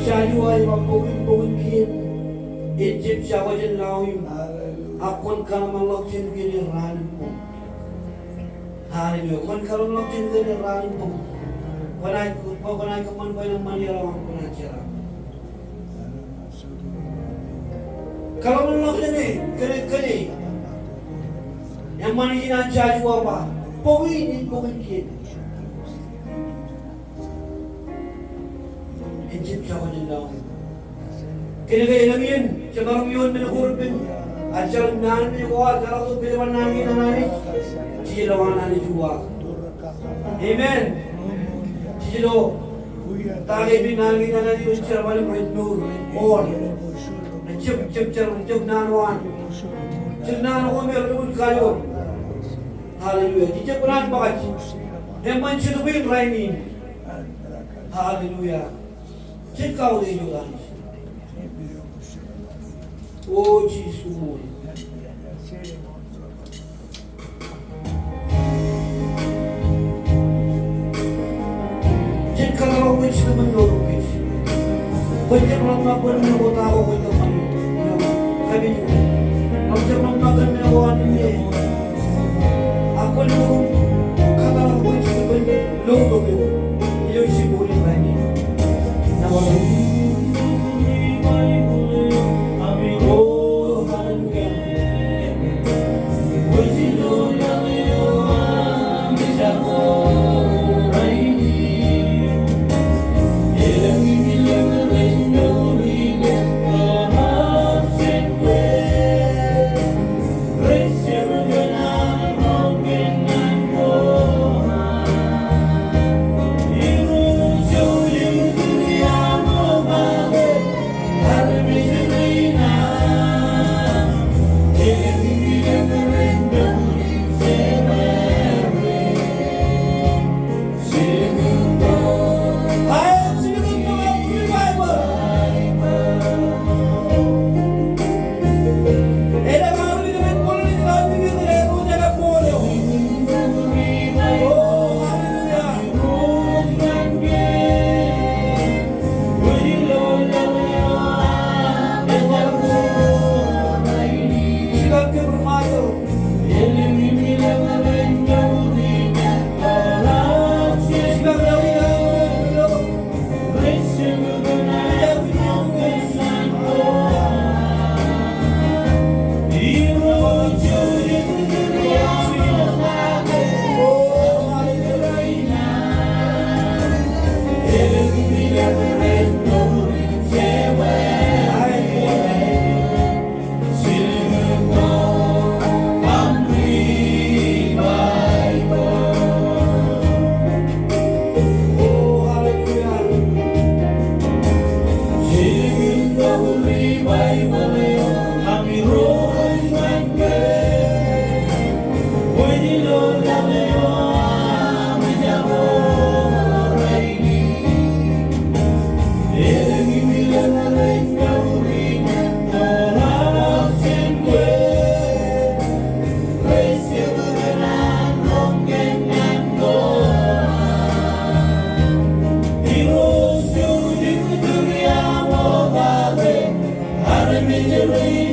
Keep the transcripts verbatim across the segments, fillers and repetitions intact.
Joshua ej ba bokun, bokun kien en jab jabōjen lọñiō. Ak kwōn kōḷmānḷọkjeṇ kōn raan in boñ. Hallelujah. Kwōn kōḷmānḷọkjeṇ kōn raan in boñ. Kwōnaaj, kwōnaaj kōṃṃan bwe en eṃṃan iaḷ eo aṃ, kwōnaaj jeḷā. Kōḷmānḷọkjeṇ kōn, kōn, eṃṃan ijin an Joshua ba bokun, bokun kien en jab jabōjen lọñiō. Kōnke elōñ iien jemaroñ ioon men ko repen, ak jar naan men ko ad, jar tok kōjeban naan kein an Anij, jej lo an Anij uwaak. Amen. Jej lo ta kein naan kein an Anij rej jerbal im rej mour, rej ṃool, rej jab, jab jar, rej jab naan ko an, jar naan ko me rej lukkuun kajoor. Hallelujah. Jej jab kōṇaan ṃōkaj. Eṃṃan Jetōb in rainin. Hallelujah. Jen kautiej ilo etan Anij. O Jisōs, koṃṃool. Jen kōtḷọk bwe Jetōb en lo kōj. Kwōn jab ḷōmṇak kōn men ko ta ko kwōn kōṃṃani. Kōmij ḷōmṇak kōn men ko an men. Ak kwōn lo kōtḷọk bwe Jetōb en lo kōj. Ilo jibboñ in rainin. Nōbar. O, hallelujah. Hallelujah, Jesus.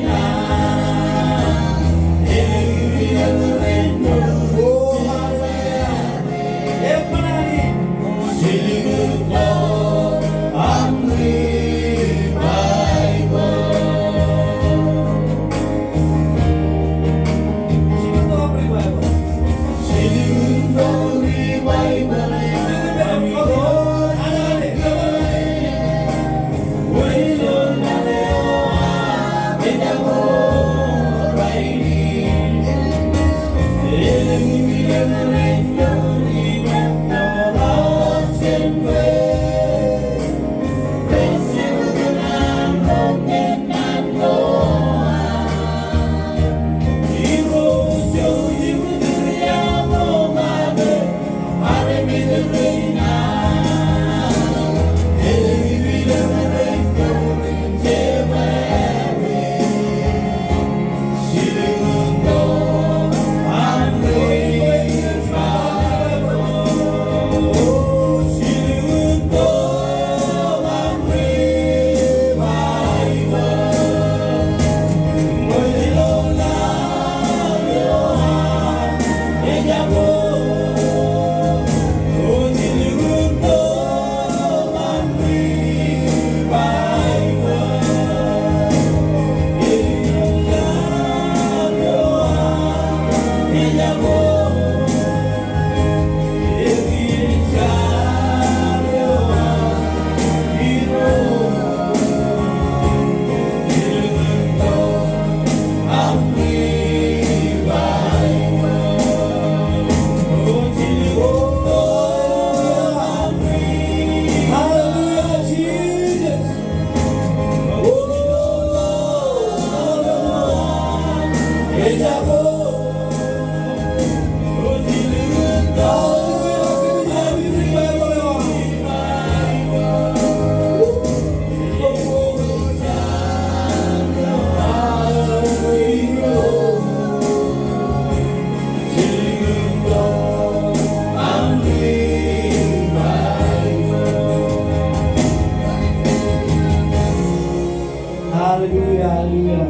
Hallelujah, hallelujah.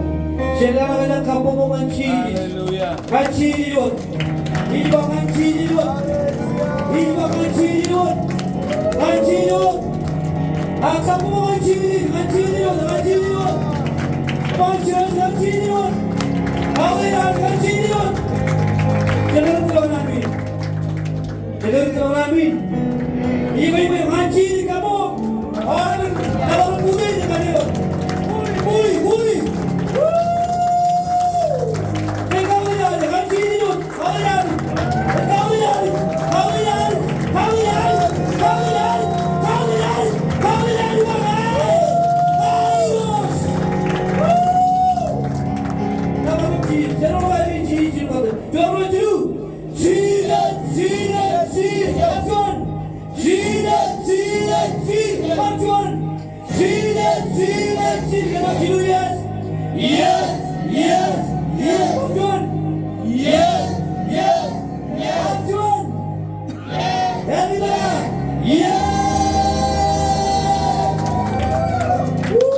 Jen leḷọk kabbokbok ñan Jisōs. Hallelujah. Ñan Jisōs wōt. Ij ba ñan Jisōs wōt. Ij ba ñan Jisōs wōt. Ñan Jisōs wōt. A, kabbokbok ñan Jisōs, ñan Jisōs wōt, ñan Jisōs wōt. Ba ñan Jisōs, ñan Jisōs wōt. Hallelujah, ñan Jisōs wōt. Jen leḷọk kabbokbok ñan Jisōs. Ej bar tōl amen. Ij ba, ij ba ñan Jisōs kabbokbok. Amen. Ej bar tōl amen. Bwe, bwe, bwe. Woo! Ej kab ñan Jisōs. Hallelujah. Hallelujah. Hallelujah. Hallelujah. Woo! Ej bar tōl amen. Jisōs. Jisōs, Jisōs, Jisōs, bar juon. Jisōs, Jisōs, Jisōs, bar juon. Jisōs, Jisōs, Jisōs, bar juon. Yes, yes, yes, bar juon. Yes, yes, yes, bar juon. Yes, yes. Woo!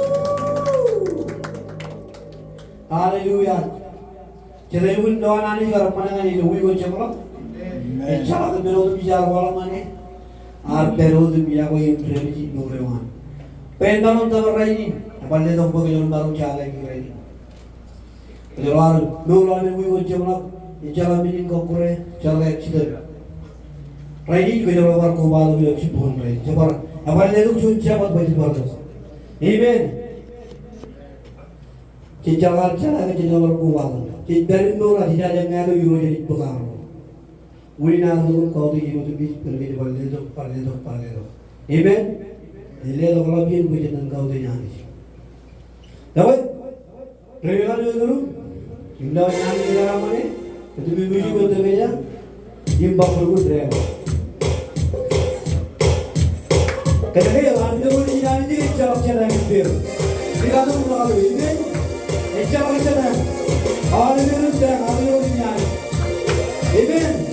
Hallelujah. Jen lukkuun doon Anij kar ṃōṇōṇō ñan ilo wiik eo jeṃḷọk. Amen. Ejjeḷọk men otemjej ear waḷọk ñan e. Ear pād otemjej, iọkwe im dāpij ilo mour eo an. Bwe en maroñ tōpar rainin, ebar letok bwe kōjro maroñ jeḷā rainin. Kōjro ar mour eo aṃ wiik eo jeṃḷọk, ejjeḷọk men in kọkkure, ejjeḷọk accident. Rainin kōjro bar kobatok ilo jibboñōn rainin. Jebar, ebar letok juon Jabōt bwe jen bar tok. Amen. Jej jeḷā, jeḷā ke jej bar kobatok. Jej pād im mour, jej jañin ñāāt ilo Irooj ej bōk arro. Unin arro tok im kautiej im otemjej, kōnke ej bar letok, bar letok, bar letok. Amen. Ej letok ḷap iien bwe jen kautiej Anij. Tawet, ri-ḷọk ilo ituruṃ, im lọk ñan ri-kōṃṃane, ej tōpar ṃōj ilo tōpar eo, im bar ṃōk ri-kōṃṃane. Kōnke eo an ilo ṃōn in an ej ejjeḷọk jān aō ippān. Ri-kōṃṃane, amen. Ejjeḷọk jān aō ippān. Amen. Amen.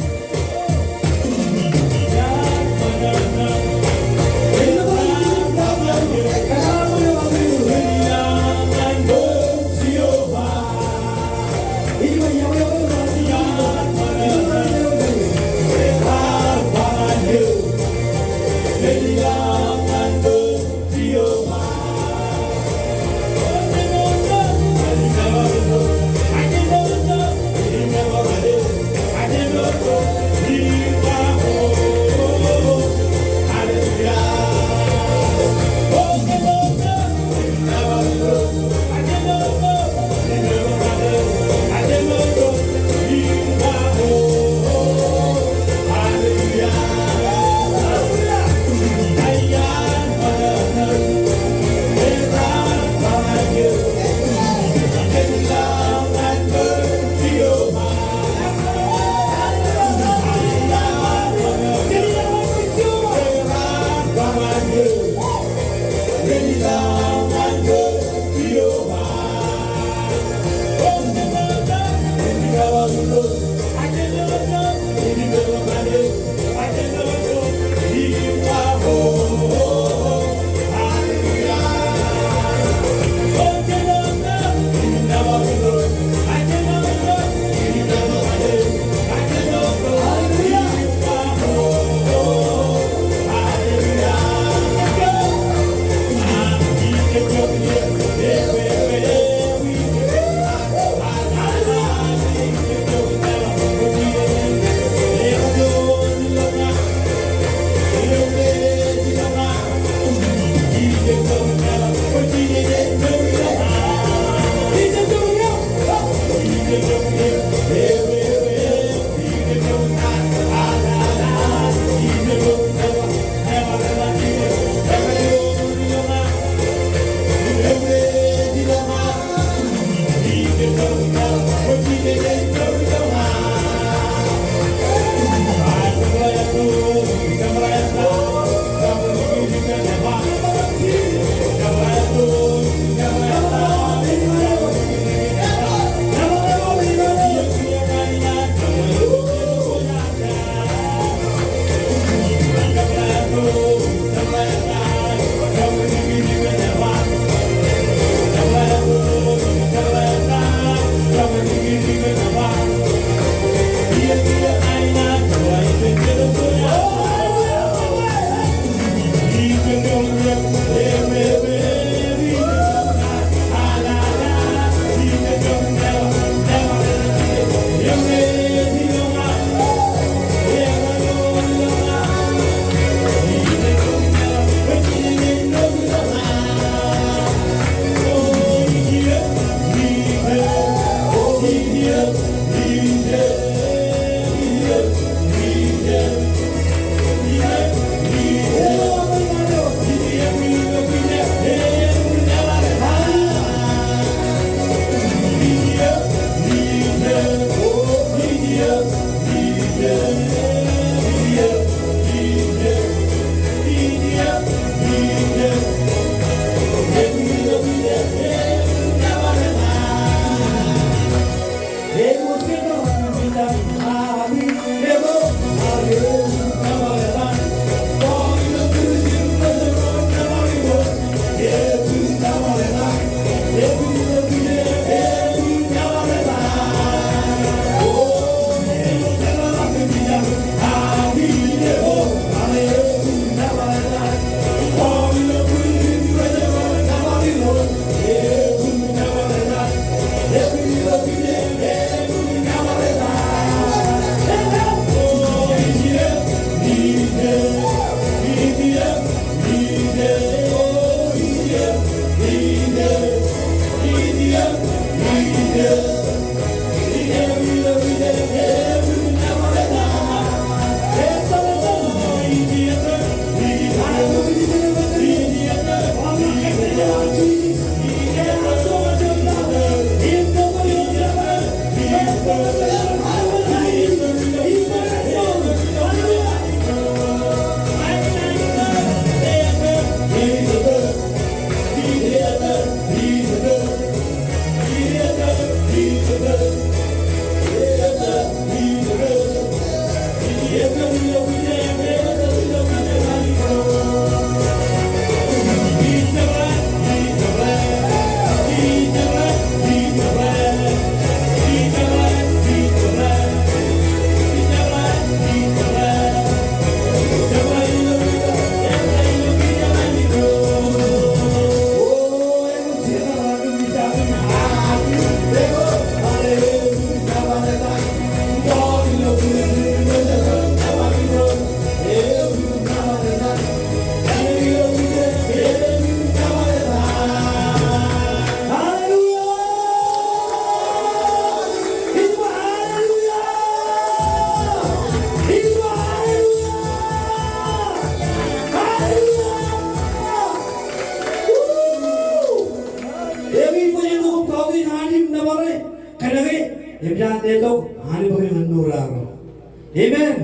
Im ej letok an bōk ñan mour eo arro. Amen.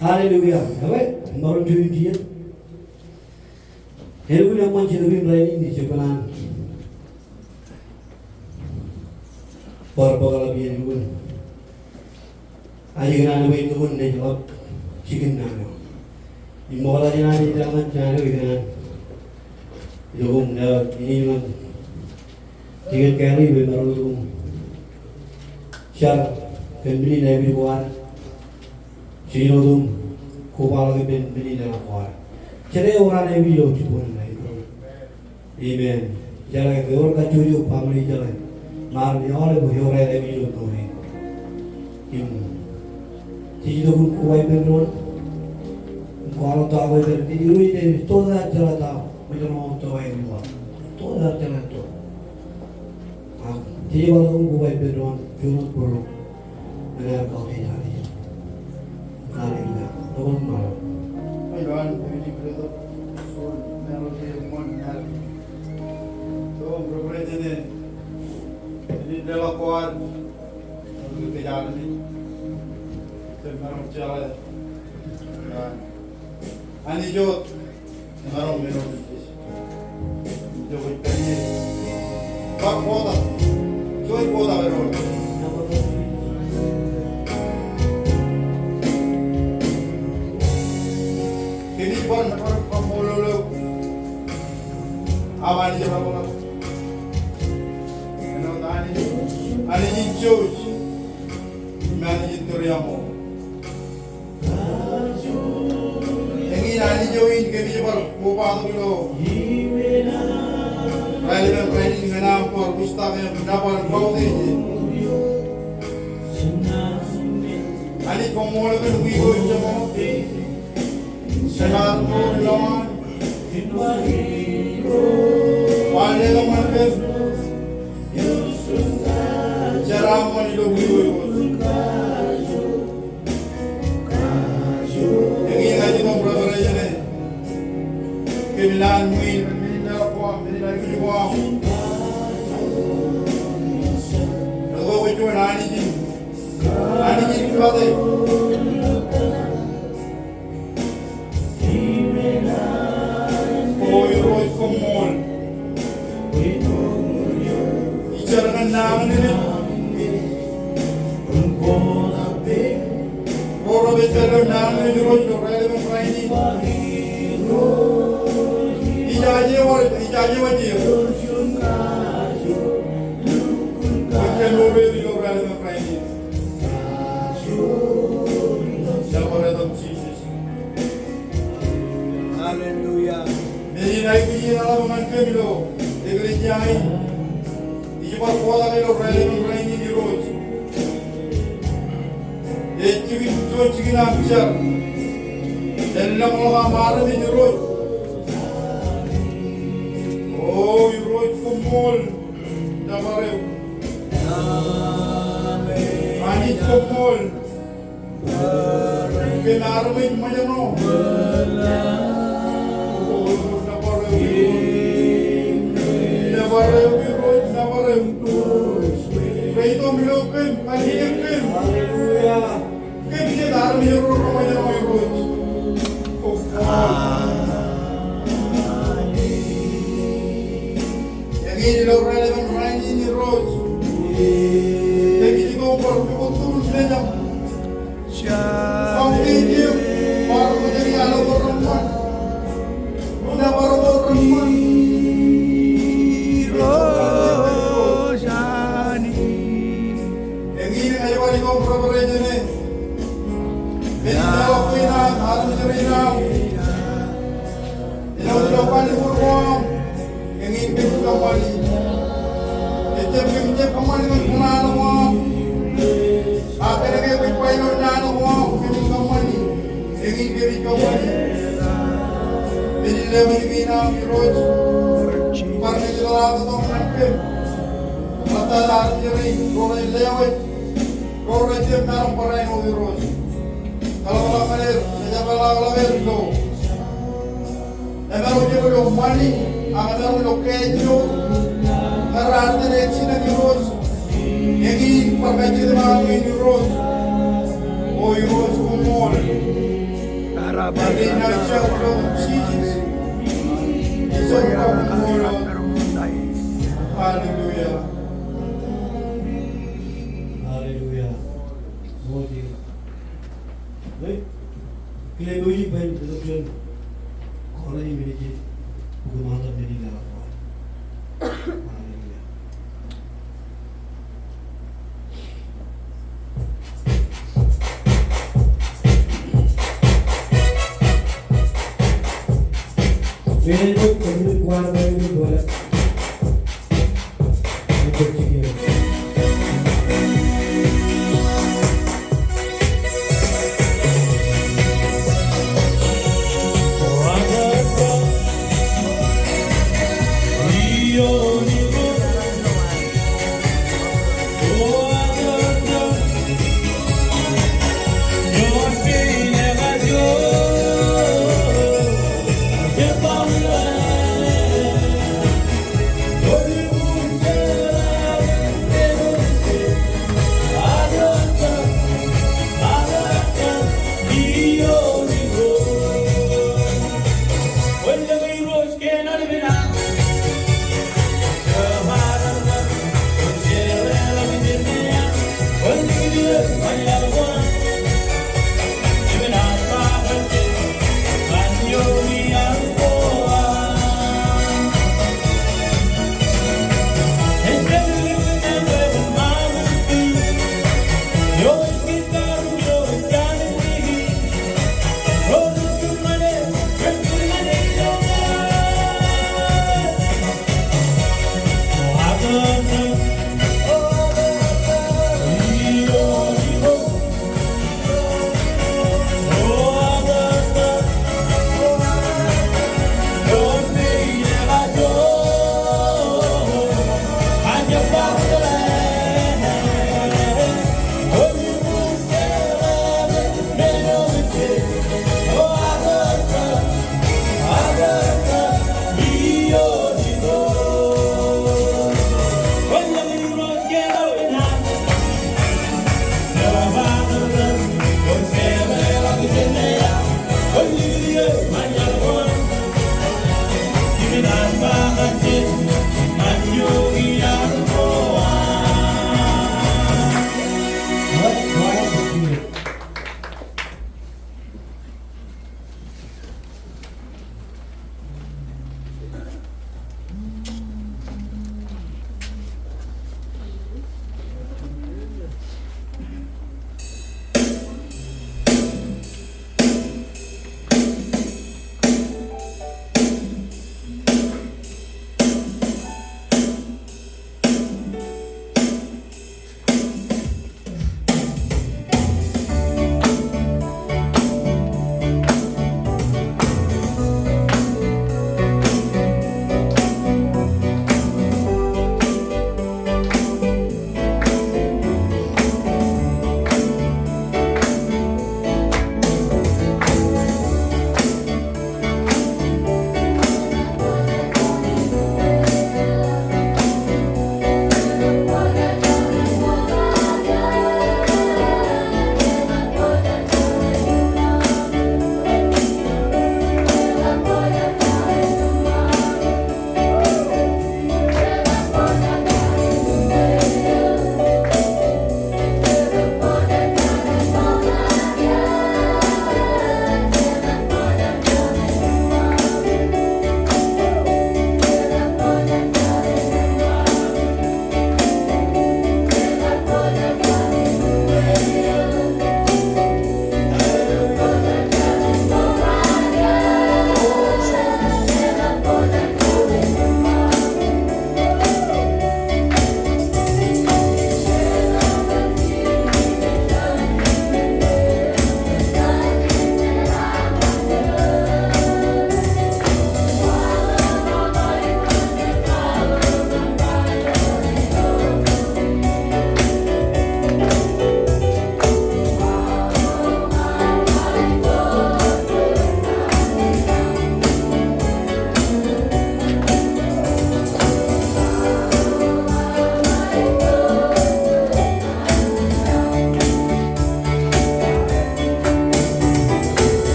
Hallelujah. Ekwe, maroñ juon iien. Elukkuun eṃṃan jitōb in rainin ij jab kōṇaan bar bōkḷọk iien elukkuun. Ij kōṇaan bwe elukkuun ej ḷap jikin naan eo. Im ṃokta jān an ej kōṇaan, jān an eo ej kōṇaan. Ilo koṃ naan in ñan Deacon Gary bwe maroñ lukkuun jar kōn men in epād ko ad. Jino itok im kobaḷọk ippān men in epād ko ad. Jete ewōr an epād ilo jibboñ in ṇa in. Amen. Ijeḷā ke ewōr kajjojo baaṃle ijeḷā. Ṃaar eo aolep ewōr an epād ilo mour in. Im jej itok im koba ippān doon. Im kwaḷọk ta ko ippān doon. Im ej itok ta jeḷā ta. Ṃōjṇọ to eo ej itok. Itok ta jeḷā to. Ak jej bar itok im koba ippān doon. Juon wōt bōro. Ṃōṇōṇō eo ej Anij. Hallelujah. Tokun ṃaḷo. Ṃōṇōṇō eo ej Anij. Tokun rej bōk ijin e. Ej leḷọk ko ad. Ej kōj armej. Ej maroñ jeḷā. Anij wōt. Emaroñ men eo. Bar kotak. Juon kotak eo. Kōmij bar, bar, bar koṃṃool eok. Awa Anij eo bar kotak. Āinwōt Anij, Anij in jouj. Im Anij in tūriaṃo. Eñin Anij eo in kōmij bar kobatok ilo raelepen rainin ñan aṃ bar ustak im nōbar im kautiej. Anij koṃṃool kōn wiik eo ejjab ṃōk. Jenaaj mour ilowaan. Wa leḷọk ṃan pād. Jeraaṃṃan ilo wiik eo. Eñin ej itok im bar bōk ijin e. Kōm lowaan ṃwiin, men in leḷọk ko aṃ, men in aikuj ko aṃ. Eo ej juon Anij in, Anij in kate. O Irooj koṃṃool. Ij jar ñan nañinmej. Ro rej pād ilo nañinmej Irooj ilo raelepen rainin. Ijaje waj, ijaje waj er. Kōn mour er ilo raelepen rainin. Ij bar etōb Jisōs. Hallelujah. Men in aikuj in eḷap ñan kōm ilo eklejia in. Ij bar kotak ilo raelepen rainin Irooj. Ej jikin, juon jikin aṃ jar. Ej lōñḷọk aṃ armej Irooj. O Irooj koṃṃool. Nōbar eok. Anij koṃṃool. Kōn armej ṃōjṇọ. Nōbar eok Irooj, nōbar eok. Rej itok ilo kōm, kajjitōk kōm. Kōm jet armej ro rej ṃōjṇọ Irooj. Eñin ilo raelepen rainin Irooj. Kōmij itok bar pukot turun mejaṃ. Kautiej eok, bar kōjak iaan ro reṃṃan. Nōbar ro reṃṃan. Eñin ej bar itok im bar bōk ijin e. Men in leḷọk kōn aṃ, armej rein aṃ. Ilo, ilo kōn mour ko aṃ. Eñin kōmij kōṃṃani. Ejjab kōmij jab kōṃṃani kōn kōṇaan ko aṃ. Ak kōnke kwōj ba ilo naan ko aṃ kōmij kōṃṃani. Eñin kōmij kōṃṃani. Men in leḷọk kōn aṃ Irooj. Bar kōjatdikdik tok ñan kōm. Bar tata armej rein ro rej lewōj. Ro rej jab maroñ barāinwōt Irooj. Kōḷmānḷọkḷọk ñan er, ejjeḷọk kōḷmānḷọkḷọk er ilo. Emaroñ jab ilo ṃani, ak emaroñ ilo kajjojo. Kōrā iten ej jino Irooj. Eñin bar kajjitōk aṃ in Irooj, O Irooj koṃṃool. Eñin ej jar ilo etan Jisōs. Ij jar koṃṃool. Hallelujah. Hallelujah. Right? Kile ṃōj bwe en introduce kōrā in men ej bukwi ṃaantak men in. Hallelujah.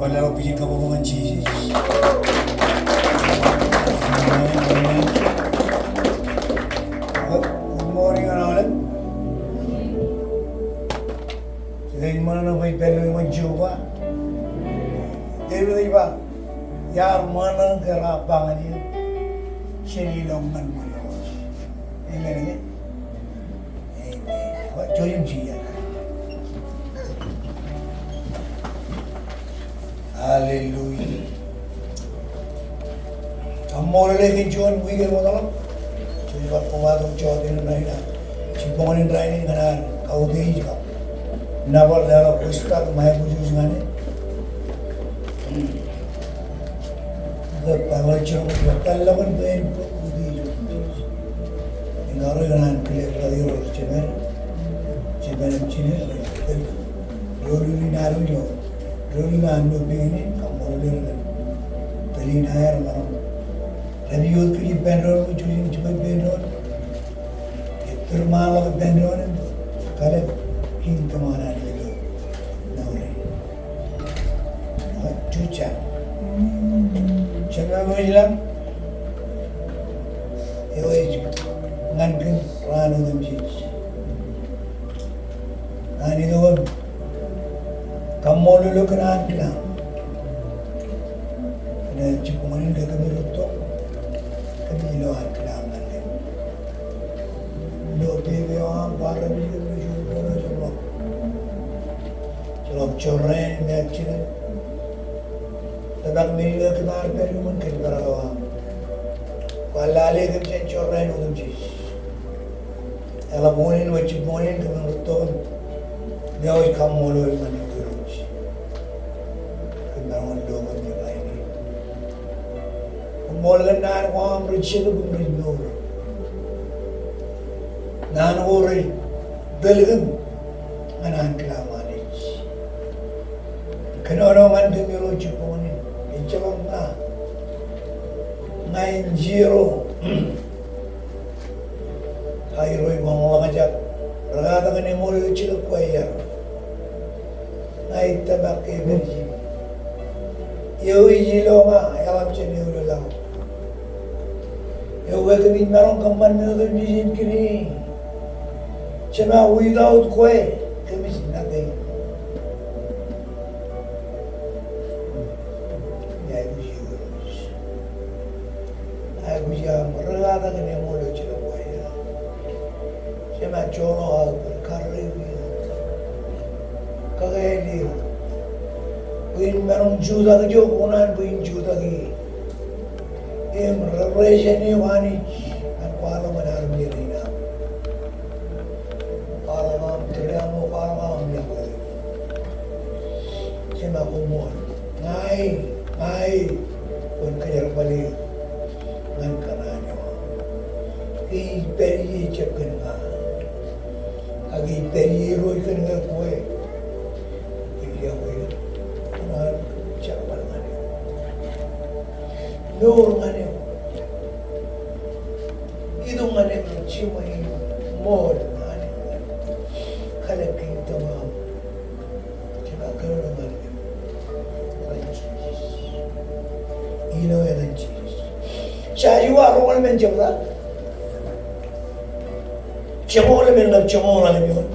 Bar leḷọk bwijin kabbokbok ñan Jisōs. Amen, amen. Good morning, aolep. Ij ṃōṇōṇō bwe ij pād ilo eṃṃan Jeova. Devid ej ba, iar ṃōṇōṇō ke raar ba ñan eō, jen ilọk ñan ṃōn Irooj. Amen, amen. Amen. Jouj im jijet. Hallelujah. Kaṃṃoolol e kōn juon wiik eo ṃoktata. Jej bar kobatok jota in rainin. Jibboñōn in rainin ñan ad kautiej kab nōbar leḷọk respect im aikuj ñan e. Bwe Baibōḷ ej jiroñ bwe tōllọkun bwe en bōk utiej. Im karuo ikōṇaan kile ḷọk Irooj, jemed, jemed im jined, rej tōl doulul in ad ilo, doulul in ad ilo pein in, kaṃṃoolol er kōn tōl in aer maroñ dāpij wōt kōj ippān doon, kōj jouj im jibwe ippān doon. Ej tūrṃaanḷọk ippān doon im kalōk kingdom an Anij ilo mour in. Jutak. Jemem eo ilañ, eo ej ñan kōm raan otemjej. An itok im kaṃṃoolol eok kōn ankilaan. Kōn jibboñōn in ke kōmij rūtto, kōmij lo ankilaan ñan kōm. Ilo pepe eo aṃ, kwaar dāpij kōm ilo juon boon eo jeṃḷọk. Jeḷọk jorrāān im ejjeḷọk. Tōmak men in kōm ar pād iuṃwin kōjparok eo aṃ. Kwaar lale kōm jān jorrāān otemjej. Eḷap unin wōt jibboñōn in kōmin rūtto kōm. Eo ej kaṃṃoolol ñan eok Irooj. Kōm maroñ lo kōm ilo rainin. Koṃṃool kōn naan ko aṃ rej jetōb im rej mour. Naan ko rej tōl kōm ñan ankilaan Anij. Kōnono ñan kōm Irooj jibboñōn in. Ejjeḷọk ña. Ña in zero. Ak Irooj bwe kwōn ḷōkjak. Rūkaki eo eṃool eo ej jilkinḷọk kwe iar. Ña ij tōmak ke epād ijin. Eo ej ilo ña, eḷap jān eō ilo laḷ. Eo ke kōmij maroñ kōṃṃan men otemjej in kine. Jema, without kwe, kōmij nothing. Aikuj eō Irooj. Aikuj aṃ rūkaki eo eṃool eo ej jilkinḷọk kwe iar. Jema, joḷọk aō bwe karreoik eō, kakāāl eō, bwe in maroñ jutak ijo kōṇaan bwe in jutak ie. Im represent eok Anij ñan kwaḷọk ñan armej rein aṃ. Kwaḷọk aṃ tūriaṃo, kwaḷọk aṃ iọkwe. Jema, koṃṃool. Ña e, ña e, kwōn kōjerbale ñan kōṇaan eo aṃ. Ke ij pād ie ejjab kōn ña, ak ke ij pād ie Irooj kōn ke kwe. Ij iọkwe eok. Kōṇaan jerbal ñan eok. Mour ñan eok. Itok ñan eok, jiṃwe im ṃool ñan eok. Kalōk kingdom eo aṃ. Jema, kōnono ñan kōm. Ilo etan Jisōs. Joshua roñoul emān jebta. Joñoul emān kab joñoul ḷalem eoon.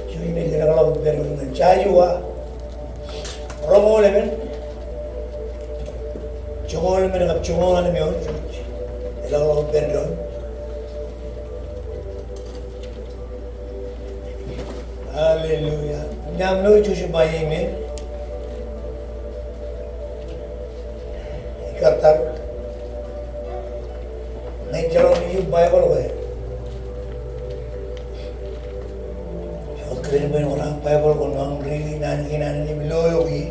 Joñoul emān kab joñoul ḷalem eoon. Joshua roñoul emān. Joñoul emān kab joñoul ḷalem eoon. Joñoul ḷalem eoon. Hallelujah. Ña ilo juon bar amen. Ikar tar. Ñe jeḷā ilo Baibōḷ ke, ewōr kōn men eo aṃ Baibōḷ ko aṃ riiti naan kein an im lo eok ie.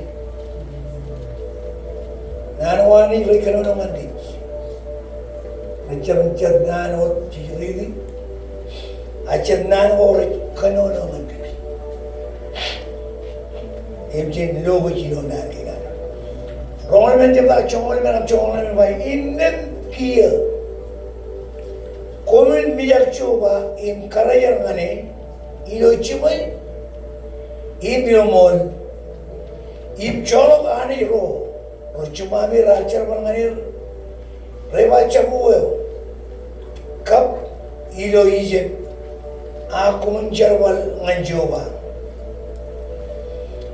Naan ko an ij rej kōnono ñan kōj. Ejjab jet naan ko jej riiti, ak jet naan ko rej kōnono ñan kōj. Im jen lo kōj ilo naan kein an. Roñoul emān jebta, joñoul emān kab joñoul ḷalem eoon ba, innām kiiō koṃwin mijak Jeova im kōrā er ñan e ilo jiṃwe im ilo ṃool. Im joḷọk Anij ro, ro jiṃṃami raar jerbal ñan er, rej ba jabōk eo, kab ilo Ijipt, ak koṃwin jerbal ñan Jeova.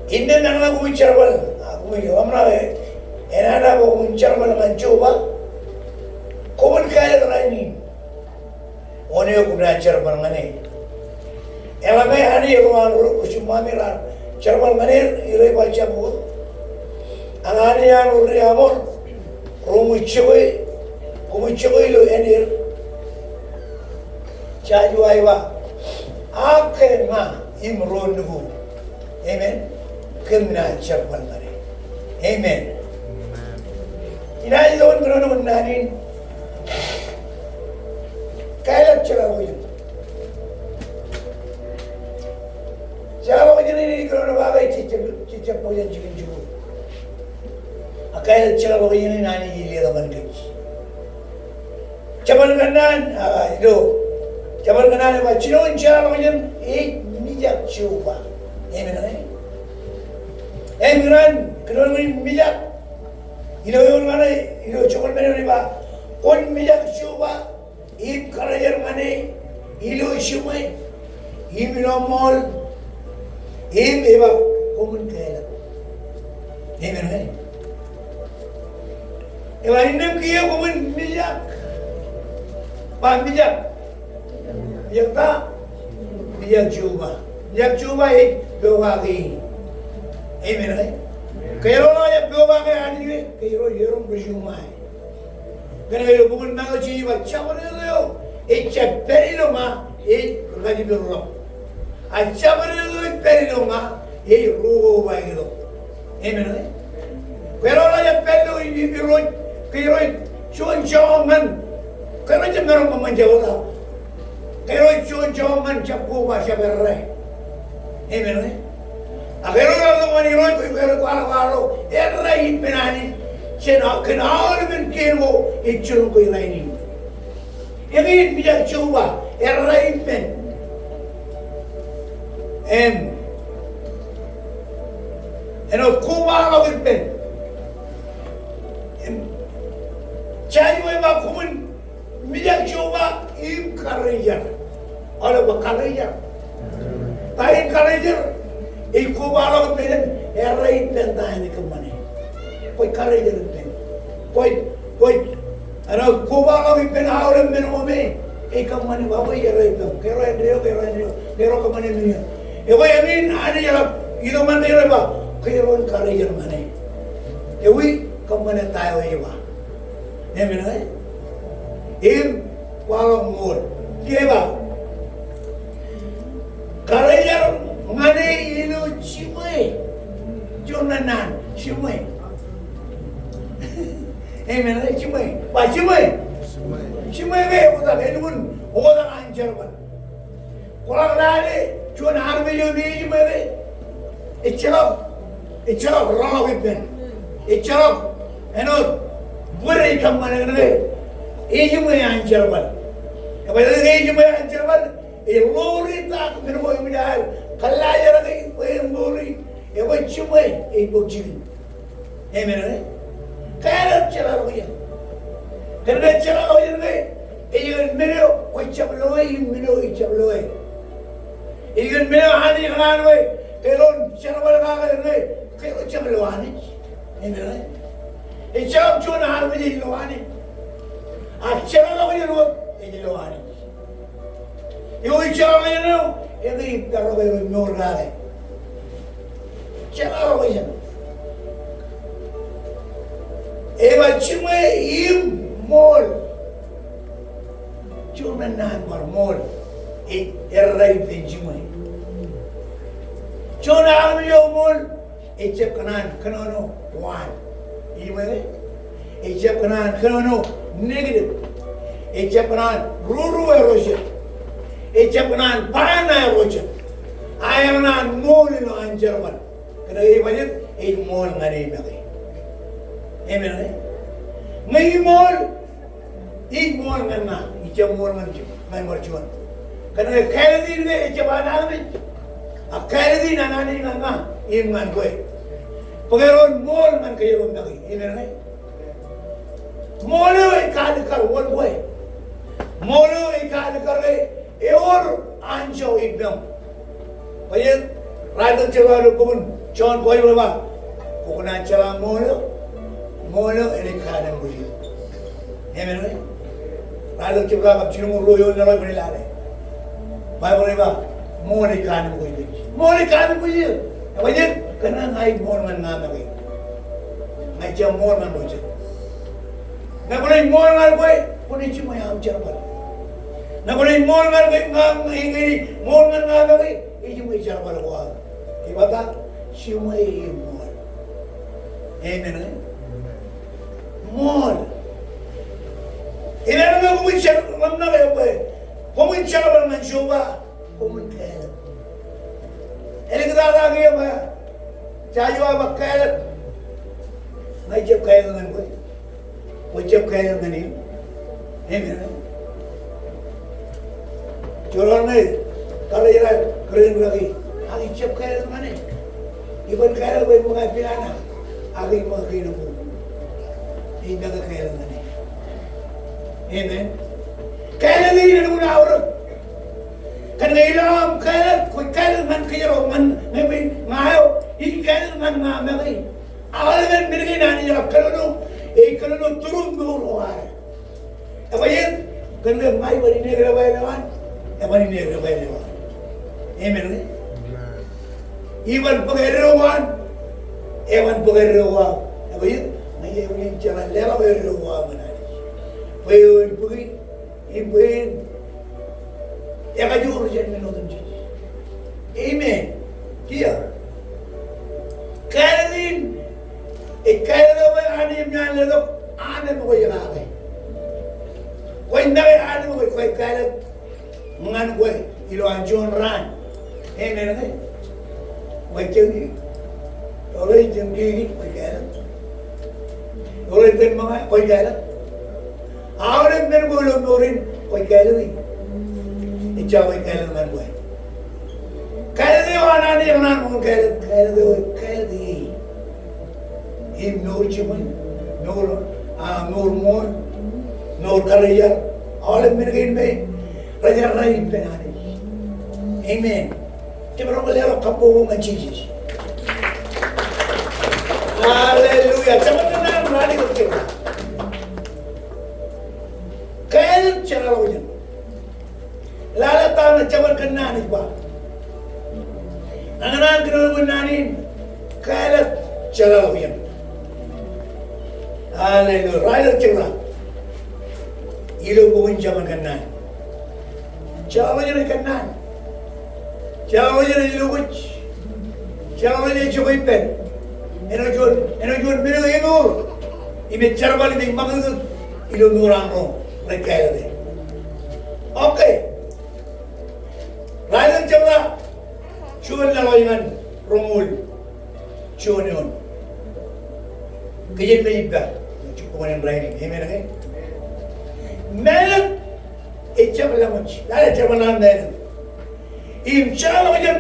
Innām eṇ ñe koṃwin jerbal, ak koṃwin ḷōmṇak e, enaaj ba koṃwin jerbal ñan Jeova, koṃwin kāālōt rainin. Wōn eo koṃ naaj jerbal ñan e? Eḷaññe Anij ro an ro jiṃṃami raar jerbal ñan er, rej ba jabōk. Ak Anij an ro ri-Amor, ro ṃōj jokwe, koṃij jokwe ilo āindein. Joshua ej ba, ak ke ña im ro nukū, amen, kōm naaj jerbal ñan e. Amen. Inaaj itok in kōnono naan in. Kāālōt jeḷāḷọkjeṇ. Jeḷāḷọkjeṇ in ej kōnono kake jejjab, jejjab bōk jān jikin jikuuḷ. Ak kāālōt jeḷāḷọkjeṇ in Anij ej letok ñan kōj. Jabōn Kōnnaan, a, ilo Jabōn Kōnnaan ej ba, jino in jeḷāḷọkjeṇ ej mijak Jeova. Amen, amen. Im ikōṇaan kōnono in mijak. Ilo eoon kaṇe, ilo joñoul men eo ej ba, kwōn mijak Jeova im karijer ñan e ilo jiṃwe im ilo ṃool, im ej ba koṃwin kāālōt. Amen, amen. Ej ba innām kiiō koṃwin mijak. Ba mijak. Mijak ta? Mijak Jeova. Mijak Jeova ej pokake e. Amen, amen. Kōjeañ ro rej pokake Anij ke, kōjeañ ro, kōjeañ ro rej juṃae. Kōnke ilo bok in Matu ej ba, jabdewōt eo ejjab pād ilo ña ej rūkajjipḷọk. A jabdewōt eo ej pād ilo ña ej rukobaikḷọk. Amen, amen. Kōjeañ ro rej pād ilo Irooj, kōjeañ ro juon joñan, kōjeañ ro jab maroñ kōṃṃan jabdewōt aō. Kōjeañ ro juon joñan jab koba, jab errā. Amen, amen. Ak kōjeañ ro ḷọk ñan Irooj, kōjeañ ro kwaḷọk, kwaḷọk errā ippān Anij jān aō, kōn aolepen kien ko ej jilkintok rainin. Eñin mijak Jeova, errā ippān. Im āinwōt kobaḷọk ippān. Im Joshua ej ba koṃwin mijak Jeova im karijer. Aolep ba karijer. Ta in karijer? Ej kobaḷọk ippān im errā ippān ta in ej kōṃṃane. Kwōj karijer ippān. Kwōj, kwōj, āinwōt kobaḷọk ippān aolep men ko me ej kōṃṃane, ba bwe errā ippān. Kōjeañ ro āindeeo, kōjeañ ro āindeeo, kōjeañ ro kōṃṃane men eo. Ekwe eñin Anij eḷap itok ñan kōjeañ ej ba, kōjeañ ro karijer ñan e. Ewi, kōṃṃane ta eo ej ba. Amen, amen. Im kwaḷọk ṃool. Kiiō ej ba, karijer ñan e ilo jiṃwe. Juon naan, jiṃwe. Amen, amen. Jiṃwe. Ba jiṃwe. Jiṃwe ke oktak, elukkuun oktak an jerbal. Kwaḷọk lale juon armej eo me ej jiṃwe ke ejjeḷọk, ejjeḷọk rọọlḷọk ippān. Ejjeḷọk āinwōt bōd ej kōṃṃane kōn ke ej jiṃwe an jerbal. Ej ba ke ej jiṃwe an jerbal, ej ḷoori ta men ko eṃōj aer kōllaajrake bwe en ḷoori, ekwe jiṃwe ej bōk jikin. Amen, amen. Kāālōt jeḷāḷọkjeṇ. Kōnke jeḷāḷọkjeṇ ke ej kōn men eo kwōj jab loe im men eo ij jab loe. Ej kōn men eo Anij kōṇaan bwe kōjeañ ro jerbal kake ke kōjeañ ro jab lo Anij. Amen, amen. Ejjeḷọk juon armej ej lo Anij. Ak jeḷāḷọkjeṇ wōt ej lo Anij. Eo ej jeḷāḷọkjeṇ eo, eñin ej pād ro ke rej mour kake. Jeḷāḷọkjeṇ. Ej ba jiṃwe im ṃool. Juon naan bar ṃool. Ej errā ippān jiṃwe. Juon armej eo ṃool. Ejjab kōṇaan kōnono waan. Ej jiṃwe ke? Ejjab kōṇaan kōnono negative. Ejjab kōṇaan rūruwe rojet. Ejjab kōṇaan bana rojet. A ekōṇaan ṃool ilo an jerbal. Kōnke ej ba jet, ej ṃool ñan e make. Amen, amen. Ñe ij ṃool, ij ṃool ñan ña, ij jab ṃool ñan, ñan bar juon. Kōnke kāālōt in ke ejjab an armej. Ak kāālōt in an Anij ñan ña im ñan kwe. Bōk eroñ ṃool ñan kōjro make. Amen, right? Ṃool eo ej kaalikkar wōn kwe. Ṃool eo ej kaalikkar ke ewōr anjọ ippaṃ. Bwe ej raar tok jebta ilo bok in Jon, kwōj ba, kwō kōṇaan jeḷā ṃool eo, ṃool eo enaaj kanaan kwe. Amen, right? Raar tok jebta kab jilñuul ruo eoon laḷ eo kwōnaaj lale. Baibōḷ ej ba, ṃool ej kanaan kwe. Ṃool ej kanaan kwe. Ekwe ej, kōn ña ij ṃool ñan ña make. Ña ij jab ṃool ñan ro jet. Ñe kwōnaaj ṃool ñan kwe, kwōnaaj jiṃwe aṃ jerbal. Ñe kwōnaaj ṃool ñan kwe, ña, ñe, ñe, ṃool ñan ña make, ij jiṃwe jerbal ko aō. Ej ba ta, jiṃwe im ṃool. Amen, eh? Ṃool. Inaaj ba koṃwin jerbal ñan kwe, koṃwin jerbal ñan Jeova, koṃwin kāālōt. Āliktata kiiō ba, Joshua ba kāālōt. Ña ij jab kāālōt ñan kwe. Kwōj jab kāālōt ñan eō. Amen. Joḷọk ñe karijer eo kōrā in rake, ak ij jab kāālōt ñan e. Iban kāālōt bwe ṃōñā pilaṇa, ak ij ṃōñā kein ko. Ij make kāālōt ñan e. Amen. Kāālōt in elukkuun aorōk. Kōn ke ilo aṃ kāālōt, kwōj kāālōt ñan kōjro, ñan ñe bwe ña eo, ij kāālōt ñan ña make. Aolepen men kein Anij ear kōnono, ej kōnono through mour ko ad. Ekwe ej, kōn ke ña iban inek debwāāl eo an, eban inek debwāāl eo aō. Amen, ke? Amen. Iban bōk eddo ko an, eban bōk eddo ko aō. Ekwe ej, ña ij aikuj in jeḷā leḷọk eddo ko aō ñan Anij. Bwe eo en bōki, im bwe en ekajoor jān men otemjej. Amen. Kiiō. Kāālōt in, ej kāālōt eo bwe Anij eṃōj an letok anemkwōj kake. Kwōj make anemkwōj, kwōj kāālōt ñan kwe ilo an juon raan. Amen, ke? Kwōj jab, eoḷ ej jab kiki, kwōj kāālōt. Eoḷ ej jab ṃōñā, kwōj kāālōt. Aolep men ko ilo mour in, kwōj kāālōt e. Ejja kwōj kāālōt ñan kwe. Kāālōt eo an Anij ekōṇaan ṃōk in kāālōt, kāālōt eo, kāālōt e. Im mour jiṃwe, mour, a, mour ṃool, mour karijer, aolep men kein me rej errā ippān Anij. Amen. Jemaroñ ke leḷọk kabbokbok ñan Jisōs. Hallelujah. Jabōn Kōnnaan ralitōk jebta. Kāālōt jeḷāḷọkjeṇ. Lale ta ṇe Jabōn Kōnnaan ej ba. Ña ikōṇaan kōnono bwe naan in kāālōt jeḷāḷọkjeṇ. Hallelujah. Ralitōk jebta. Ilo bok in Jabōn Kōnnaan. Jeḷāḷọkjeṇ ej kōnnaan. Jeḷāḷọkjeṇ ej lokwōj. Jeḷāḷọkjeṇ ej jokwe ippān. Āinwōt juon, āinwōt juon men eo emour. Im ej jerbal im ej ṃakūtkūt ilo mour an ro rej kāālōt e. Okay. Ralitōk jebta. Juon laḷ eo ñan roñoul juon eoon. Kijenmej ippa. Jukkuṃ in rainin. Amen, ke? Mālōt ej jab laṃōj. Lale jerbal ṇe mālōt. Im jeḷāḷọkjeṇ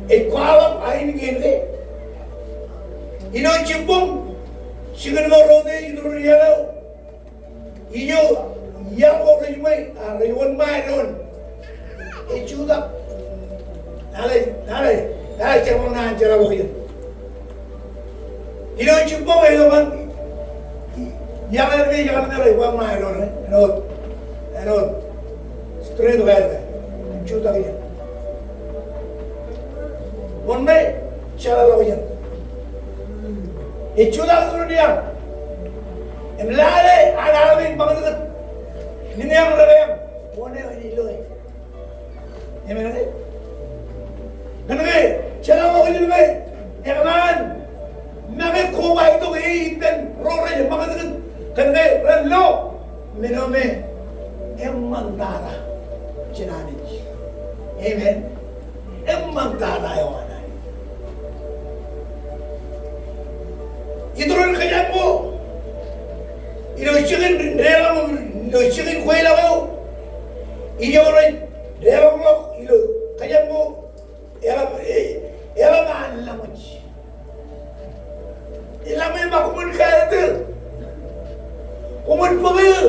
ej kwaḷọk ainikiien ke. Ilo jibboñ, jikin ko rote iturin iaḷ eo. Ijo, iaḷ ko rej ṃwe, a, rej wōnṃae doon. Ej jutak. Lale, lale, lale jerbal ṇe an jeḷāḷọkjeṇ. Ilo jibboñ eo ej ba, iaḷ eo rej, iaḷ eo rej wōnṃae doon, e? Āinwōt, āinwōt street light, e? Jutak iien. Wōnṃae, jeḷāḷọkjeṇ. Ej jutak iturin iaḷ. Im lale, an aḷ eo ej ṃakūtkūt. Niñeañ repañ. Wōn eo ej loe. Amen, ke? Kōn ke, jeḷāḷọkjeṇ eo, ekōṇaan make kobatok e ippān ro rej ṃakūtkūt. Kōn ke, ren lo, men eo me, eṃṃantata jān Anij. Amen. Eṃṃantata eo an Anij. Iturin kōjaṃ ko, ilo jikin deḷọñ, ilo jikin kweilọk eo, ijo rej deḷọñḷọk ilo kōjaṃ ko, eḷap, e, eḷap an laṃōj. Ej ḷak eo ba koṃwin kāālōt eō. Koṃwin bōk eō.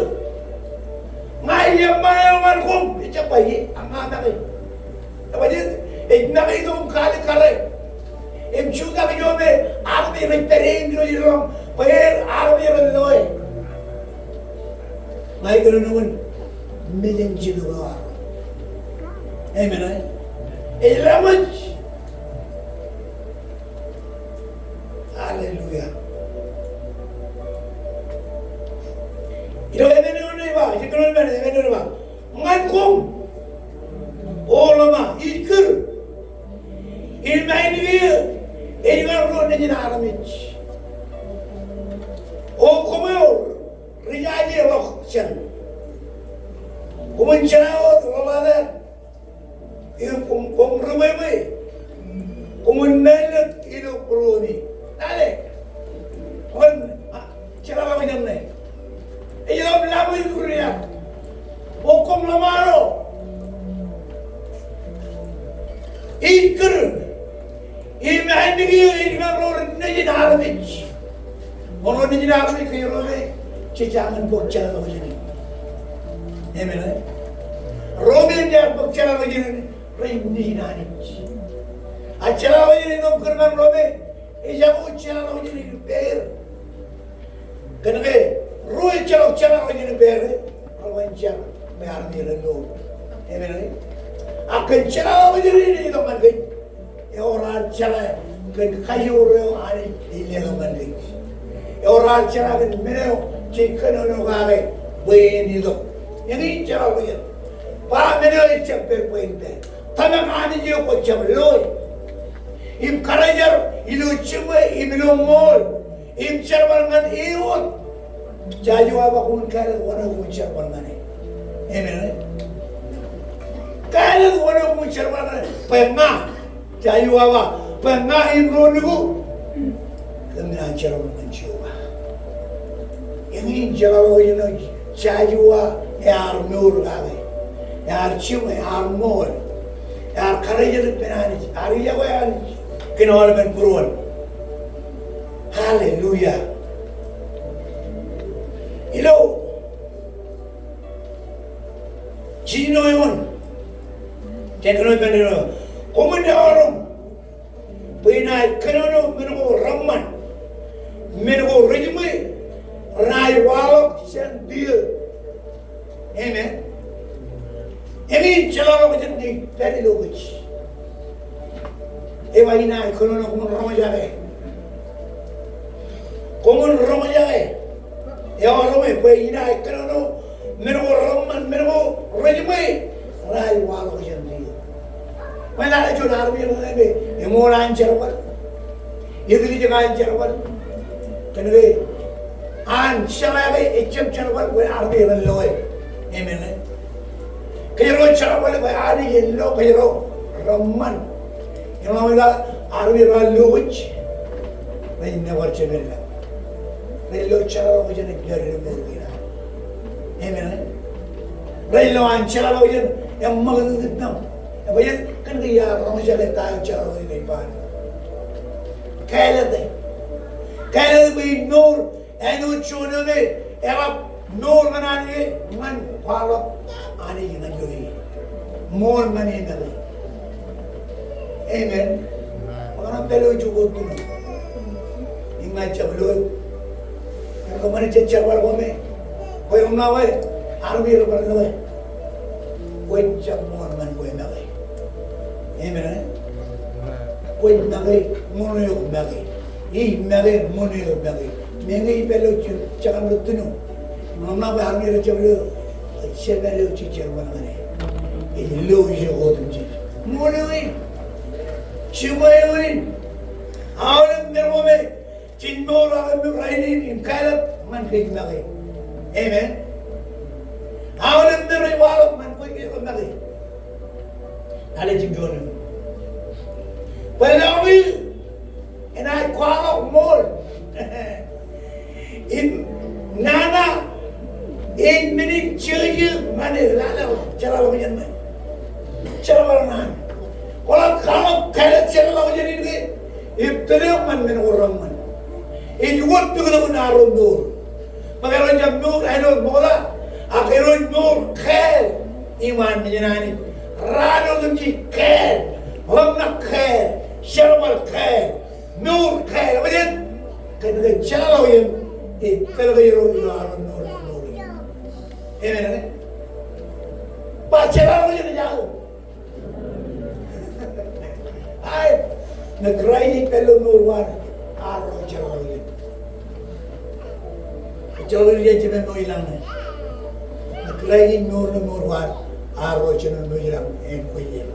Ña ij eṃṃan eo ñan koṃ. Ejjab ba ie, ak ña make. Ebajjeet, ej make itok im kaalikkare im jutak ijo me armej rej pād eṇ ilo ilo bwe armej ren loe. Ña ikōnono in mejān jidik eo arro. Amen, eh? Ej ḷamōj. Hallelujah. Ilo emān eo ṇe ej ba, ij kōnono emān, emān eo ṇe ej ba, ñan koṃ, O ḷōṃa, ij kūr. Im ainikiō ej kar ro nejin armej. O koṃ eo ri jaje ḷọk jān, koṃwin jeḷā wōt ḷōḷātāt. Im koṃ, koṃ ri bwebwe. Koṃwin mālōtlōt ilo būruemi. Lale. Koṃwin, a, jeḷā ḷọk jān ṇe. Ej ḷọk ḷaṃōj kūr iar. O koṃ ḷōṃaro. Ij kūr. Im ainikiō ej kar ro nejin armej. Ro nejin armej ke ro me jej jañin bōk jeḷā ḷọk jāne. Amen, eh? Ro me jej bōk jeḷā ḷọk jāne rej nejin Anij. A jeḷā ḷọk jāne eo ej kūr ñan ro me ejako jeḷā ḷọk jāne in ippāer. Kōnke ro ejjeḷọk jeḷā ḷọk jāne in ippāer, eḷap an jar bwe armej ren lo. Amen, eh? Ak kōn jeḷā ḷọk jāne in ej itok ñan kōj. Ewōr ad jeḷā kōn kajoor eo Anij ej letok ñan kōj. Ewōr ad jeḷā kōn men eo jej kōnono kake bwe en itok. Eñin jeḷā ḷọk jān. Ba men eo ejjab pād bwe en pād. Tōmak Anij eo kwōjjab loe. Im karijer ilo jiṃwe im ilo ṃool. Im jerbal ñan e wōt. Joshua ej ba koṃwin kāālōt wōn eo koṃwin jerbal ñan e. Amen, eh? Kāālōt wōn eo koṃwin jerbal ñan e. Bwe ña, Joshua ej ba, bwe ña im ro nukū kōmin an jerbal ñan Jeova. Eñin jeḷā ḷọk jān Joshua ear mour kake. Ear jiṃwe, ear ṃool. Ear karijer ippān Anij, ear iọkwe Anij kōn aolepen būruon. Hallelujah. Ilo jiljino eoon. Tekno ippān eo. Koṃwin eọroñ bwe inaaj kōnono men ko reṃṃan, men ko rejiṃwe renaaj waḷọk jān pier. Amen. Eñin jeḷā ḷọk jān ṇe ej pād ilo wōj. Ej ba inaaj kōnono, koṃwin roñjake. Koṃwin roñjake. Eọroñ e bwe inaaj kōnono men ko reṃṃan, men ko rejiṃwe renaaj waḷọk jān pier. Bwe lale juon armej eo ej eṃool an jerbal. Eklejia an jerbal. Kōnke an jeḷā ke ejjab jerbal bwe armej ren loe. Amen, eh? Kōjro jerbal bwe Anij en lo kōjro reṃṃan. Im ḷak eo ej ba armej ro an lo wōj rej nōbar jemān ḷap. Rej lo jeḷā ḷọk jān ej pād ilo mour kein ad. Amen, eh? Rej lo an jeḷā ḷọk jān eṃṃakūt ippaṃ. Ej ba ej kōnke iar roñjake ta eo jeḷā ḷọk jān ej ba. Kāālōt e. Kāālōt e bwe in mour āinwōt juon eo me eḷap mour ñan Anij ñan kwaḷọk Anij ñan ilo e. Ṃool ñan e make. Amen. Ṃokta pād ilo juon kōttu. Im ña ij jab lo. Im kōṃṃane jet jerbal ko me. Bwe eṃṃan bwe armej rej bar loe. Kwōjjab ṃool ñan kwe make. Amen. Kwōj make, ṃool eok make. Ij make, ṃool eok make. Meñe ij pād ilo jekdọọn kōttu. Ṃokta bwe armej rej jab lo. Ej jab pād ilo jej jerbal ñan e. Ej lo ijo otemjej. Ṃool eo in. Jiṃwe eo in. Aolep men ko me jej mour kake im rainin im kāālōt ñan kōj make. Amen. Aolep men rej waḷọk ñan kwe make. Lale jimjuon in. Bwe lọñiō enaaj kwaḷọk ṃool. Im nana ej men in jeje ñan e, lale, jeḷā ḷọk jān ṇe. Jerbal ñan e. Kwō ḷak kwaḷọk, kāālōt jeḷā ḷọk jān e ke ej tōl eok ñan men ko reṃṃan. Ej wōt pukot in arro mour. Bwe kōjeañ mour āinwōt ṃokta, ak kōjeañ mour kāāl iṃaan mejān Anij. Raan otemjej kāāl, ḷōmṇak kāāl, jerbal kāāl, mour kāāl, ej wōt. Kōn ke jeḷāḷọkjeṇ ej tōl kōjro ilo arro mour, mour. Amen, amen. Ba jeḷāḷọkjeṇ ej aō. Aet, ñe Kraist ej pād ilo mour ko ad, arro jeḷāḷọkjeṇ. Jeḷāḷọkjeṇ ej jemem ilo lañ ṇe. Ñe Kraist ej mour ilo mour ko ad, arro jemem ilo lañ āinwōt ej.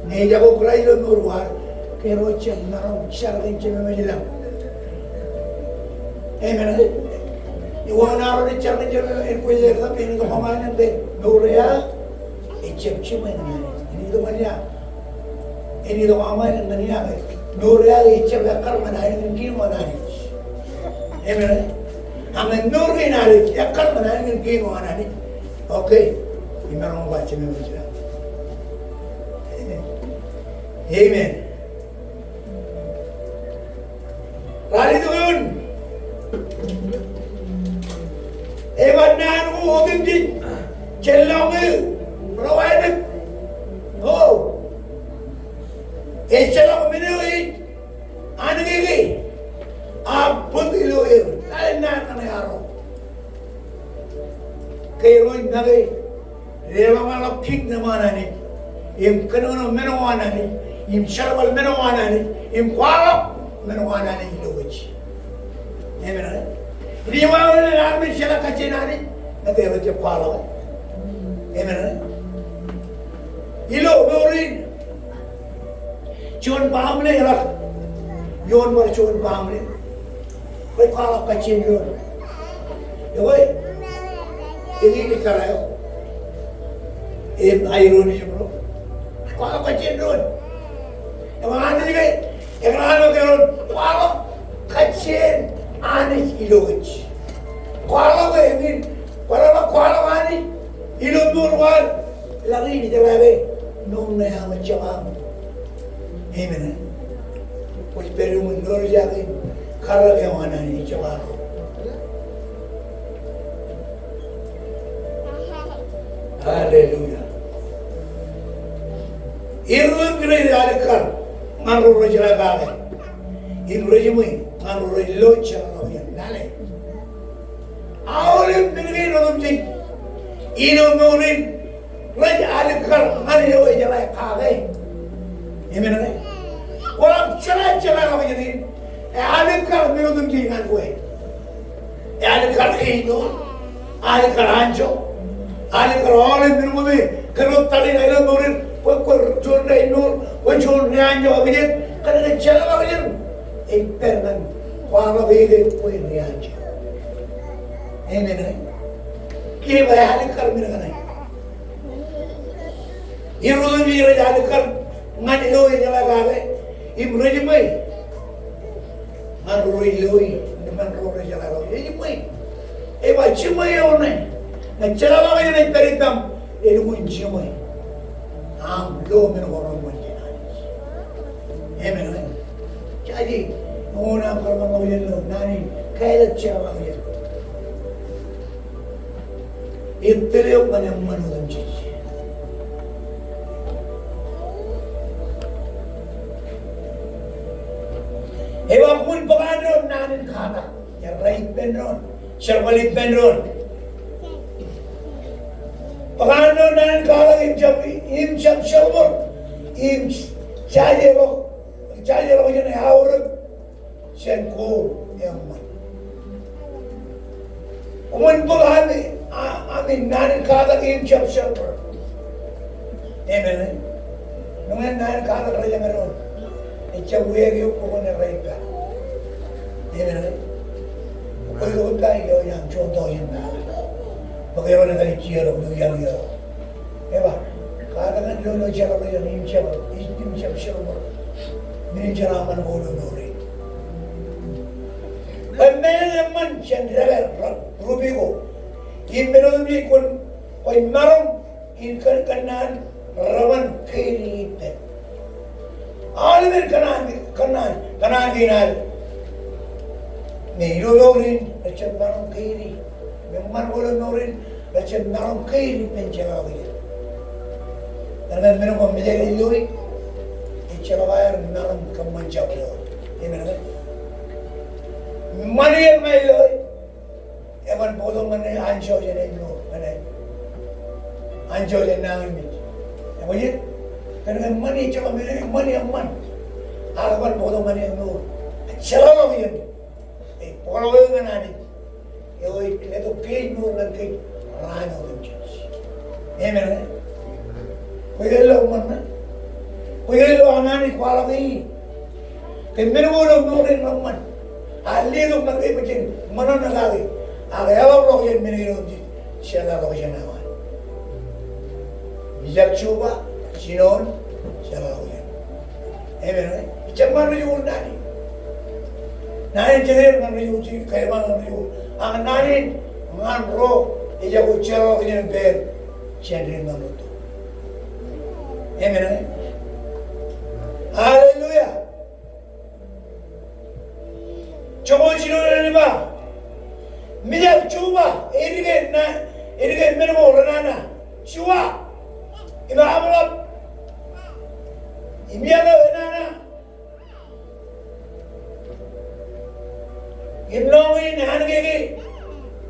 Ñe ejako Kraist ilo mour ko ad, kōjro jab maroñ jar kōn jemem ilo lañ. Amen. Ewōr arro jar kōn jemem āinwōt ej, ej itok aṃ ainikien mour eo aō. Ejjab jiṃwe ñan Anij. Āinwōt ej itok aṃ ainikien ñan Anij. Mour eo aō ejjab ekkar ñan ainikien kein eo an Anij. Amen. Ak ñe mour kein ad ej ekkar ñan ainikien kein eo an Anij. Okay. Imaroñ ba jemem ilo lañ. Amen. Ralitōk eoon. Ej ba naan ko otemjej, jān lọñiō, rej wānōk. O. Ejjeḷọk men eo ej anōkeke, ak bōk ilo er. Ej naan kaṇe arro. Kōjeañ make deḷọñḷọk kingdom an Anij, im kōnono men ko an Anij, im jerbal men ko an Anij, im kwaḷọk men ko an Anij ilo kōj. Amen. Ij ba wōt ñan armej jeḷā kajjien Anij, ñe rej jab kwaḷọk. Amen. Ilo mour in, juon baaṃle eḷak. Ioon bar juon baaṃle. Rej kwaḷọk kajjien doon. Ekwe, eñin ikkar eo. Im aeroon ej jab ro. Kwaḷọk kajjien doon. Im Anij ke, ekar ḷak eoon, kwaḷọk kajjien Anij ilo kōj. Kwaḷọk eñin, kwaḷọk, kwaḷọk Anij ilo mour ko ad. Ḷak in ijeḷā ke, mour ṇe aṃ ejjab aṃ. Amen. Kwōj pād iuṃwin doon eo ej jañin karōk eo an Anij ejjab arro. Hallelujah. Irooj rej alikkar ñan ro rej jeḷā kake. Im rej jiṃwe ñan ro rej lo jeḷā ḷọk iien lale. Aolep men kein otemjej ilo mour in rej alikkar ñan eo ejeḷā kake. Amen ke? Kwō ḷak jeḷā, jeḷā ḷọk iien in. Ealikkar men otemjej ñan kwe. Ealikkar kein eo. Ealikkar anjọ. Ealikkar aolep men ko me kōn ro tariṇae ilo mour in. Kwō, kwō juon ri-anjọ, kwō juon ri-anjọ, kajjien, kōn ke jeḷā ḷọk iien. Ej pād ñan kwaḷọk e ke kwe ri-anjọ. Amen ke? Kiiō ba ealikkar men kaṇe. Irooj rej alikkar ñan eo ejeḷā kake, im rej jiṃwe ñan ro rej lo, ñan ro rej jeḷā ḷọk. Ej jiṃwe. Ej ba jiṃwe eo ṇe. Ñe jeḷā ḷọk iien ej pād ippaṃ, elukkuun jiṃwe. Aṃ lo men ko reṃṃan jān Anij. Amen. Jaje, ñe aṃ kōṃṃan ḷọk iien ilo naan in, kāālōt jeḷā ḷọk iien. Ej tōl eok ñan eṃṃan otemjej. Ej ba koṃwin bōk an doon naan in katak. Errā ippān doon. Jerbal ippān doon. Bōk an doon naan in katak im jab, im jab jerbal. Im jaje ḷọk, jaje ḷọk jān aorōk. Jān ko eṃṃan. Koṃwin bōk ami, a, ami naan in katak im jab jerbal. Amen. Ñe naan in katak rej jañin doon, ejjab wiaik eok bwe kwōn errā ippān. Amen. Kwōj lo ippān ilo iañ juon tọujin. Bwe kōjro en kar jijet ilo iañ eo. Ej ba, katak ñan doon eo jerbal jān im jab, im jab jerbal. Men in jeraaṃṃan ko ilo mour in. Bwe men eṃṃan jān dāpar, ri-, rupi ko. Im men otemjej kwōn, kwōj maroñ in kōn, kōnnaan reban kein ippān. Aolepen kōnnaan, kōnnaan, kōnnaan kein ad. Im ilo mour in, ejjab maroñ keidi. Im eṃṃan ko ilo mour in, ejjab maroñ keidi ippān jeḷāḷọkjeṇ. Kōn men ko mejād ej loe, ejjeḷọk aer maroñ kōṃṃan jabdewōt. Amen, amen. Ṃani eo ṃae loe, eban bōktok ñan anjọ jān ej mour, ñan ej, anjọ jān nañinmej. Eṃōj, kōn ṃani ejjeḷọk men eo, ṃani eṃṃan. Ak eban bōktok ñan ej mour. Jeḷāḷọkjeṇ. Ej bōkḷọk eō ñan Anij eo ej letok kōj mour ñan kōj raan otemjej. Amen, e? Kwōj ke lo eṃṃan ṇe? Kwōj ke lo an Anij kwaḷọk e? Ke men ko ilo mour in reṃṃan, a letok ñan kōj bwe jen ṃōṇōṇō kake, ak eḷapḷọk jān men ko otemjej, jeḷāḷọkjeṇ eo an. Mijak juon ba, jinoin jeḷāḷọkjeṇ. Amen, e? Ejjab ñan ri-jikuuḷ naan in. Naan in jeḷā ñan ri-jikuuḷ, ej kōṃṃan ñan ri-jikuuḷ. Ak naan in ñan ro ejako jeḷāḷọkjeṇ im pād jān dik ñan rūtto. Amen, e? Hallelujah. Joñoul jinoin ej ba, mijak juon ba, edike na, edike men ko renana, jua, im aṃḷap, im iaḷ eo enana, im lọñiin ankeeke,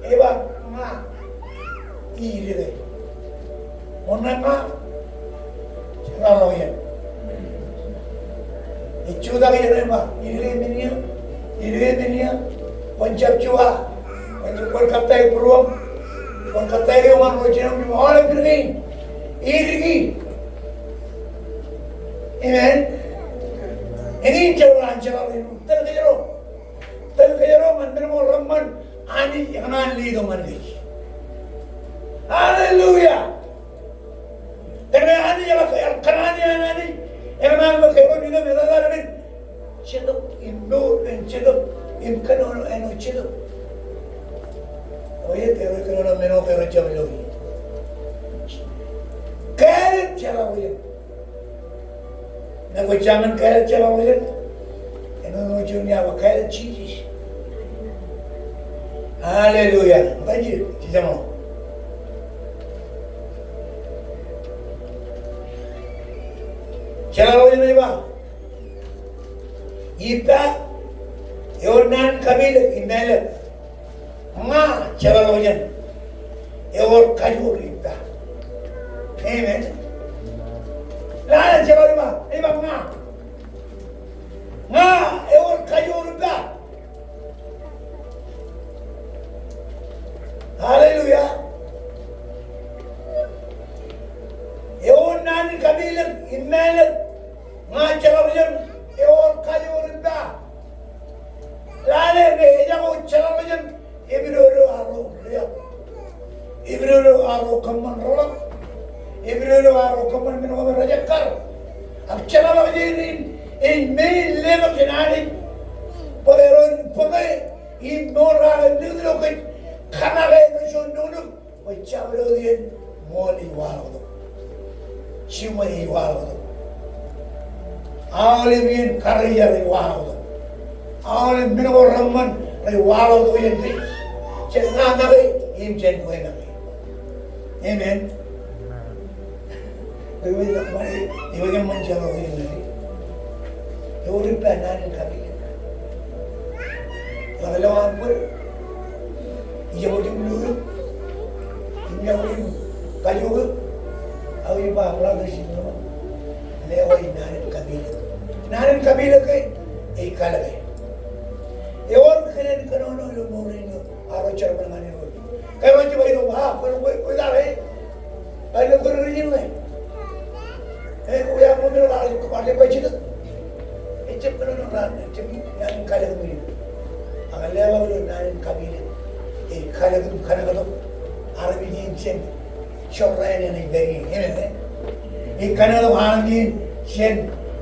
ej ba ña, idike. Ṃoṇ ñan ña, jeḷāḷọkjeṇ. Ej jutak ijeṇ ej ba, idike men eo, idike men eo. Kwōn jab jua, kwōn, kwōn kōttāik būruōṃ, kwōn kōttāik eō ñan ro jinoin im aolep men kein. Idike. Amen. Eñin jeḷā an jeḷā ro, tōl kōjro. Tōl kōjro ñan men ko reṃṃan Anij ekōṇaan letok ñan kōj. Hallelujah. Kōn ke Anij eḷak, eḷak kōṇaan eo an Anij ekōṇaan bwe kōjro ilo etal eo an Jetōb im mour in Jetōb im kōnono āinwōt Jetōb. Eo ej kōnono men ko kōjro jab loe. Kāālōt jeḷā ro eo. Ñe kwōj jañin kāālōt jeḷā ro eo, āinwōt juon iaan ba kāālōt Jisōs. Hallelujah. Thank you. Jijañ ro. Jeḷā ro eo ej ba, ippa, ewōr naan in kapilōk im mālōt. Ña jeḷāḷọkjeṇ ewōr kajoor ippa. Amen. Lale jeḷā eo ej ba, ej ba ña. Ña ewōr kajoor ippa. Hallelujah. Ewōr naan in kapilōk im mālōt. Ña jeḷāḷọkjeṇ ewōr kajoor ippa. Lale ñe ejako jeḷāḷọkjeṇ, epidodo arro riab. Epidodo arro kōṃṃan reḷap. Epidodo arro kōṃṃan men ko me rejekkar. Ak jeḷāḷọkjeṇ in, in men in letok jān Anij. Bōke ro, bōke in mour eo ej likūt ilo kōj, kōṇake ilo juon nuknuk. Bwe jabdewōt iien ṃool ej waḷọktok. Jiṃwe ej waḷọktok. Aolep iien karijeraṃ rej waḷọktok. Aolep men ko reṃṃan rej waḷọktok iien rej. Jān ña make im jān kwe make. Amen. Ewōr ippa naan in kapilōk. Ḷak ilo aṃ bōd, ijeṃ otemjej, ijeṃ otemjej kajoor, ak ij ba brother, sister, eo ej naan in kapilōk. Naan in kapilōk ke ej kalōke. Ewōr kōn kōnono ilo mour in eo arro jerbal ñan er. Kōrā eo ej ba ilo, a, kwōn, kwōn, kwōn tare. Ba ilo kwōn ri jin ṇe. E, kwōn ya ṃool ilo ba, kwōn ba jitōk. Ejjab kōnono raan, ejjab naan in kalōk men. Ak leḷọk ilo naan in kapilōk. Ej kalōk im kanaktok armej in jān jorrāān eṇ ej pād ie. Amen, e? Ej kanaktok armej in jān,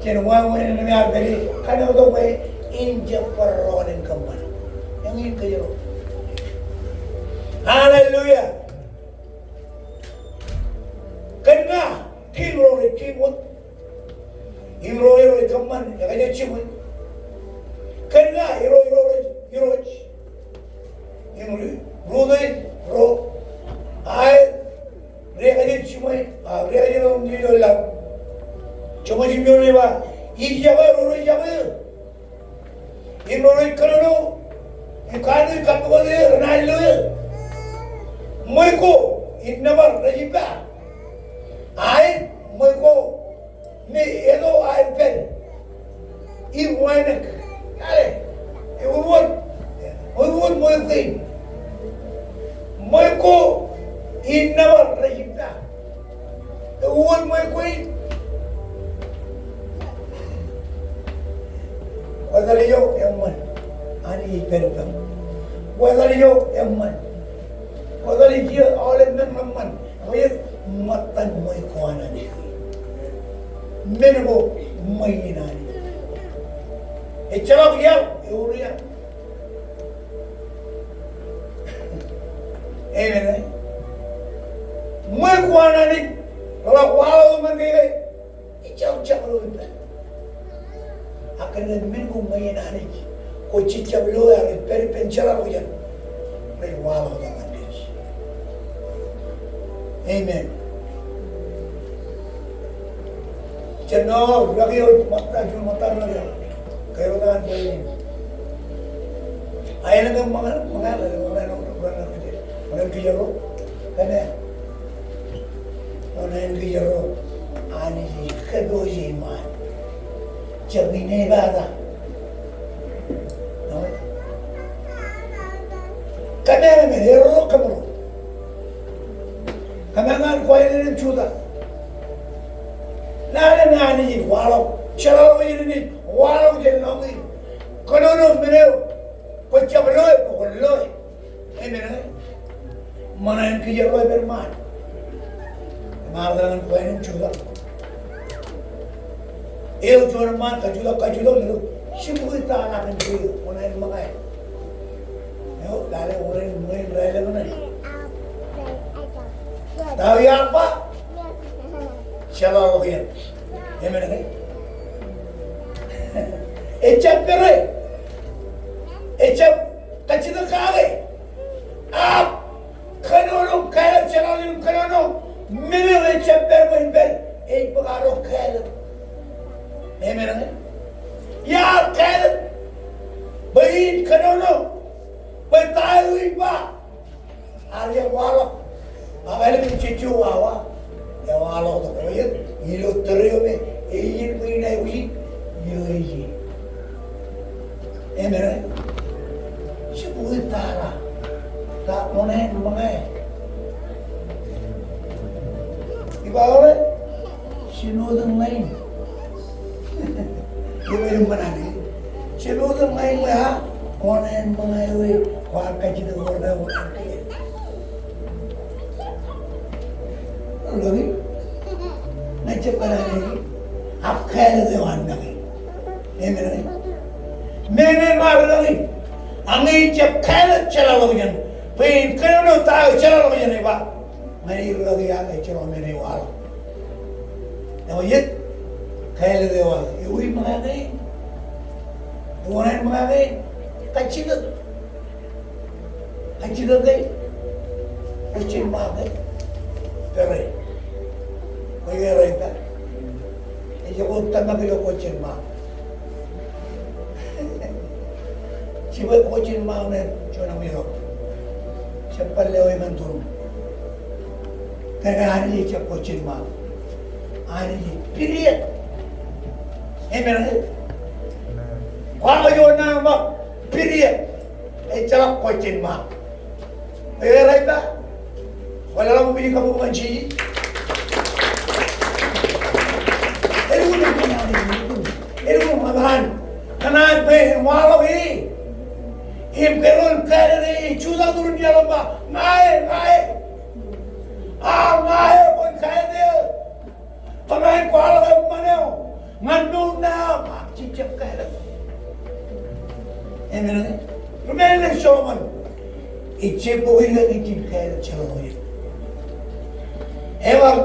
jān wāween eṇ me ear pād ie. Kanaktok bwe en jab bar rọọl in kōṃṃan. Eñin kōjro. Hallelujah. Kōn ña, kiiñ ro rej kiiñ wōt. Im ro eo rej kōṃṃan, ekajet jiṃwe. Kōn ña, irooj ro rej irooj. Ro rej kōnono im kanooj kappukot eō renaaj lo eō. Ṃweiuk ko in nōbar rej ippa. Aet, ṃweiuk ko me eto aer pād im wānōk. Lale, ewi wōt, ewi wōt ṃweiuk kein? Ṃweiuk ko in nōbar rej ippa. Ewi wōt ṃweiuk kein? Kwōjeḷā eo eṃṃan, Anij ej pād ippaṃ. Kwōjeḷā eo eṃṃan. Kwōjeḷā kiiō aolep men reṃṃan. Eo ej ṃōttan ṃweiuk ko an Anij. Men ko ṃweien Anij. Ejjeḷọk iaḷ, eor iaḷ. Amen, eh? Ṃweiuk ko an Anij, reḷak waḷọk tok ñan ke, ke, ejjeḷọk jabdewōt ippān. Ak kōn ke men ko ṃweien Anij, kwōj jab lo eō, ak rej pād ippān jeḷāḷọkjeṇ, rej waḷọk tok ñan kōj. Amen. Jen ṇo rūkaki eo ṃōtta, juon ṃōtta rūkaki eo. Ke eo taan bwe in. Aelōñ ke ṃōñā, ṃōñā, ṃōñā, ṃōñā, ṃōñā kōjro. Kōmā. Ṃōñā kōjro. Anij ej kōpooje iṃaan. Jab in ej bata. Kōmā, kōmā, erro kōmro. Kōmā ñan kwaḷọk im jutak. Lale ñan Anij ej waḷọk, jeḷāḷọkjeṇ in ej waḷọk jān lọñiin. Kōnono men eo kwōj jab loe, kwōj loe. Amen, eh? Ṃōñā kōjro ippaṃ ṃaan. Im ear tōl ñan kwaḷọk im jutak. Eo juon ṃaan, kajutak, kajutak, eo. Jibukwi tata kōn ke, ṃōñā, ṃōñā. Eo, lale ṃōñā, ṃōñā, ṃōñā, ṃōñā. Ta eo iar ba? Jeḷāḷọkjeṇ. Amen, eh? Ejjab pere. Ejjab kajjitōk kake. Ak kōnono, kāālōt, jeḷāḷọkjeṇ kōnono. Men eo ejjab pād bwe in pād, ej bōk ad kāālōt. Amen, eh? Iar kāālōt bwe in kōnono bwe ta eo ij ba, ear jab waḷọk. Ak ālikin jejjo wawa, ewaḷọk tok. Eo ej, ilo tōre eo me, ej in bwe in aikuji, eo ej. Amen, eh? Jibukwi tata. Ta ṃōñā, ṃōñā. Iba ore? Jino tok ṃain. Iba ore ṃōñā. Jino tok ṃain ṃōñā. Ṃōñā, ṃōñā eo. Kwaar kajjitōk ṃōñā eo. Ḷọk e? Ña ij jab kōṇaan e. Ak kāālōt eo an make. Amen, amen. Meñe ṃaar ḷọk e. Ak ñe ij jab kāālōt jeḷāḷọkjeṇ. Bwe in kōnono ta eo jeḷāḷọkjeṇ ej ba. Ña ij ḷọk e ak ejjeḷọk men eo ewaḷọk. Eo ej. Kāālōt eo an. Ewi ṃōñā kein? Ewi ṃōñā, ṃōñā kein? Kajjitōk. Kajjitōk ke, question mark ke, pere. Kwōj ke rej ba? Ej jab tōmak ilo question mark. Jibwe question mark ṇe juon aṃ ilo. Jab bar lewōj ñan tūrūṃ. Kōnke Anij ejjab question mark. Anij ej period. Amen, eh? Amen. Kwaḷọk juon ṇe ba period. Ejjeḷọk question mark. Eo rej ba? Kwō leḷọk ṃōj kabuñ ñan Jisōs. Elukkuun kōṇaan, elukkuun kōṇaan bwe en waḷọk e. Im kōrā in kāālōt e, jutak tūrūṃ iaḷ im ba, ña e, ña e. A, ña e, kwōn kāālōt e. Kōmij kwaḷọk eṃṃan eo ñan mour ṇe aṃ, ak jej jab kāālōt. Amen. Ri-men eo Solomon ej jab bōk in kake ijin kāālōt jeḷāḷọkjeṇ. Ewōr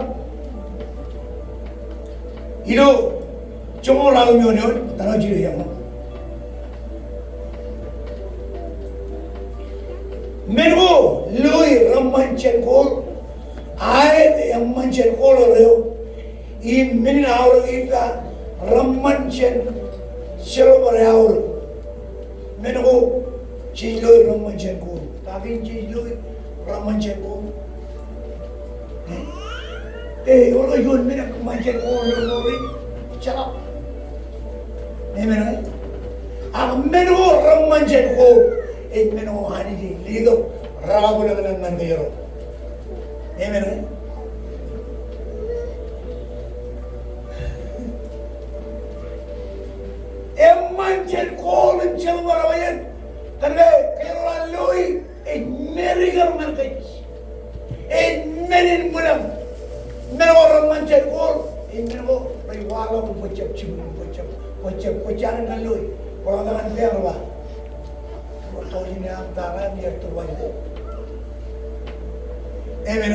ilo joñoul ḷalem ioon eoon, ta ṇe jilu eoon. Men ko loi reṃṃan jān kol, aet eṃṃan jān kol eo, im men in aorōk ippa reṃṃan jān silver eaorōk. Men ko jej loi reṃṃan jān koṃ. Ta kein jej loi reṃṃan jān koṃ? E, ewōr ke juon men eṃṃan jān koṃ ilo mour in? Jeḷā. Amen, e? Ak men ko reṃṃan jān koṃ ej men ko Anij ej letok rekabwilōñlōñ ñan kōjro. Amen, e? Eṃṃan jān gold im silver, eṃṃan jān, kōnke kōjro loi ej men eo ej kar ñan kōj. Ej men in bwilōñ. Men ko reṃṃan jān gold, ej men ko rej waḷọk im kwōjab jibwid, kwōjab, kwōjab, kwōjab an loi. Kwō ḷak ñan bank rej ba, rūtto ijin eañ, ta ṇe eañ, ej tōl waj. Amen.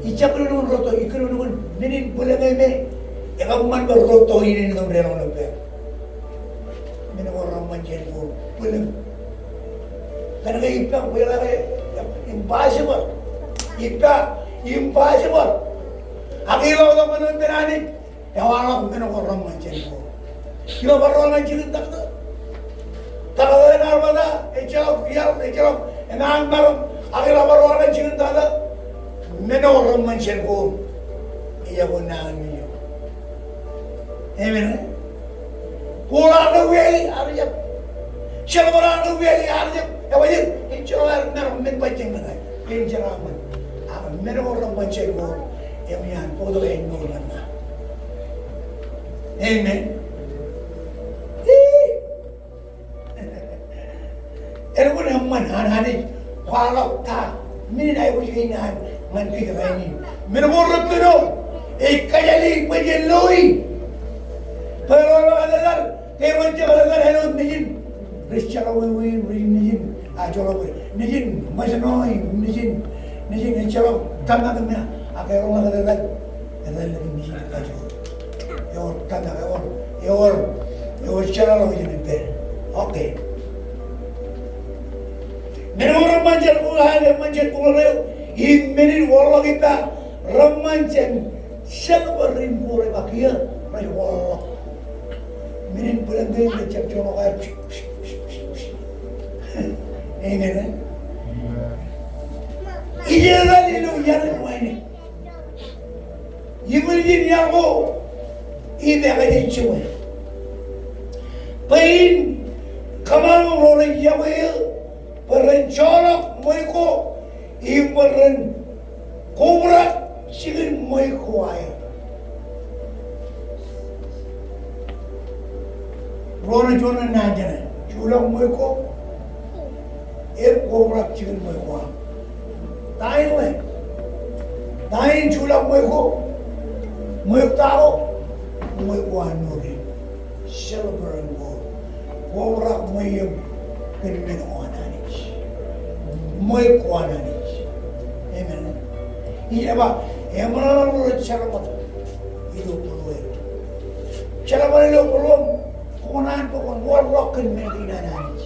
Ij jab kōnono kōn rūtto, ij kōnono kōn men in bwilōñ me ekar ṃan bwe rūtto in ej kōnono kōn bank. Men ko reṃṃan jān gold, bwilōñ. Kōnke ippa, bwilōñ, impossible. Ippa, impossible. Ak ilo tok men in bwilōñ Anij, ewaḷọk men ko reṃṃan jān gold. Ilo bar ro ñan jikin taktō. Taktō ear ba ta, ejjeḷọk iar, ejjeḷọk enañin maroñ, ak ilo bar ro ñan jikin taktō. Men ko reṃṃan jān gold ejako nañinmej eok. Amen. Gold ear wiawi, ear jab. Silver ear wiawi, ear jab. Ewōr, ejjeḷọk aer maroñ men bajjek ṇe. Ejjeḷọk men. Ak men ko reṃṃan jān gold eṃōj an bōktok āinwōt ñan ña. Amen. Ii. Elukkuun eṃṃan an Anij kwaḷọk ta men in aikuj kein an ñan kōj rainin. Men ko rūtto eo ej kajjioñ bwe jen loi. Bwe ro ḷọk etetal, ke ro jab etetal āinwōt nejin ri jeḷọwewi, ri nejin, a, jeḷọwewi, nejin ṃōjṇọ, nejin, nejin ejjeḷọk tōmak im, a, ke ro ḷọk etetal, etetal nejin kajoor. Ewōr tōmak, ewōr, ewōr, ewōr jeḷā ḷọk ijin im pād. Okay. Men ko reṃṃan jān gold, eṃṃan jān gold eo, im men in wōrḷọk ippa, reṃṃan jān silver im gold eo rej ba kiiō, rej wōrḷọk. Men in bwilōñ kein rej jab joḷọk aer. Amen, e? Ij etal ilo iaḷ in wānōk. Im ijin iaḷ ko, im ekōjejjewe. Bwe in kōṃṃan ro rej yokwe eō, bwe ren joḷọk ṃweiuk ko, im bwe ren kobrak jikin ṃweiuk ko aer. Ro rej juon ṇe naan jeṇe, juḷọk ṃweiuk ko, im kobrak jikin ṃweiuk ko aṃ. Ta in ḷe? Ta in juḷọk ṃweiuk ko? Ṃweiuk ta ko? Ṃweiuk ko an mour in. Silver and gold. Kobrak ṃweiuk kōn men ko an Anij. Ṃweiuk ko an Anij. Amen. Ij ba, eṃṃan ro rej jerbal ilo būrueir. Jerbal ilo būrueir, kōṇaan bwe kwōn wōr ḷọk kōn men kein an Anij.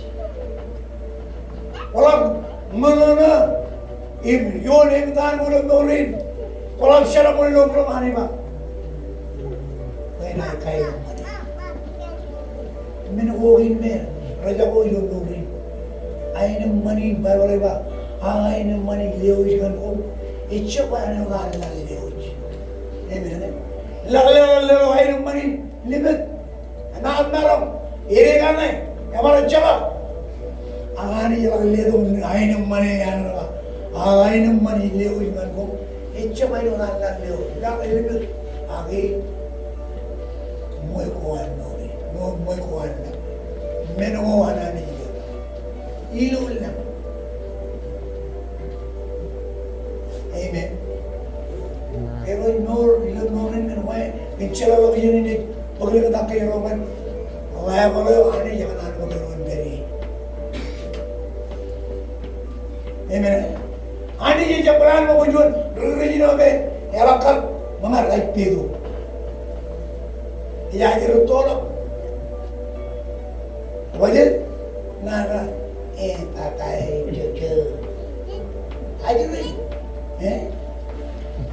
Kwō ḷak ṃōṇōṇō im ioon eñtaan ko ilo mour in. Kwō ḷak jerbal ilo būrueir im ba, bwe enaaj kaenōṃṃane. Men ko kein me rejako ilo mour in. Aenōṃṃan in, Baibōḷ ej ba, ak aenōṃṃan in lewōj ñan koṃ. Ejjab āinwōt an laḷ lewōj. Amen. Laḷ, laḷ, laḷ, aenōṃṃan in limōt. Enaaj maroñ, edekan ṇe, ebar jeḷā. Ak Anij eḷak letok aenōṃṃan e, ear ba, ak aenōṃṃan in lewōj ñan koṃ. Ejjab āinwōt an laḷ lewōj, laḷ limōt, ak e, ṃweiuk ko an mour in, ṃweiuk ko an laḷ. Men ko an Anij ilo laḷ. Amen. Ke ro ej mour, ilo mour in kōn wāween, kōn jeḷā ḷọk ijin in ej bōk ḷọk kōn ta kōjro kōn. Ḷe eo Anij ekōṇaan bwe kōjro en pād ie. Amen. Anij ejjab plan bwe kwōj juon ri-Kūrjin eo me eḷak kar ṃōñā rej pedo. Ejja, ejja rūtto ḷọk. Wōj e? Nana, e, papa, e, jojo. Ajri, e?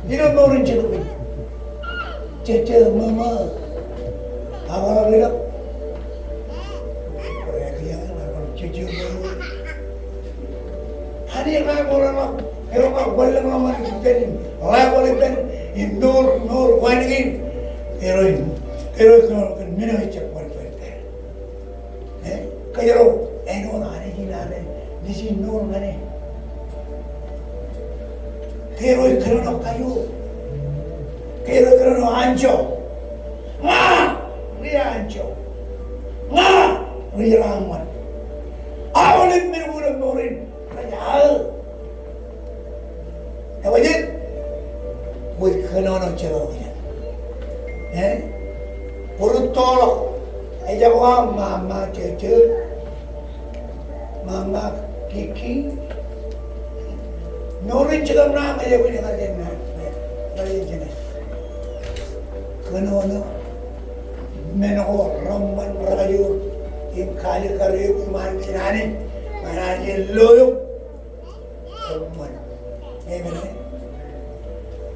Ilo mour in jetōb in. Jojo, mama. Ak ḷọk ilo. Ej eo mour. Āinwōt ṇa mour ṇe, eo ṇa wanlōñ ṇe, ṃōk ippān, ḷap ḷọk ippān, im mour, mour wānōk in. Eo, eo kōn, kōn men eo ejjab wanlōñ ippān. Eh, kōjro, āinwōt Anij in, Anij in mour ñan e. Kōjro ej kōnono kajoor. Kōjro ej kōnono anjọ. Ña ri anjọ. Ña ri jeraṃṃan. Aolep men ko ilo mour in rej aō. Ebajeet? Kwōj kōnono jeraṃṃan. Eh? Kwōj rūttoḷọk. Ejako aṃ ṃaṃa Jejek. Ṃaṃa Kiki. Mour in jitōñ ṇe, ña ej kōnono, ña ej kōnono. Kōnono men ko reṃṃan rekajoor im kaalikkar eok iṃaan in Anij, iṃaan in Anij ilo eok. Eṃṃan. Amen.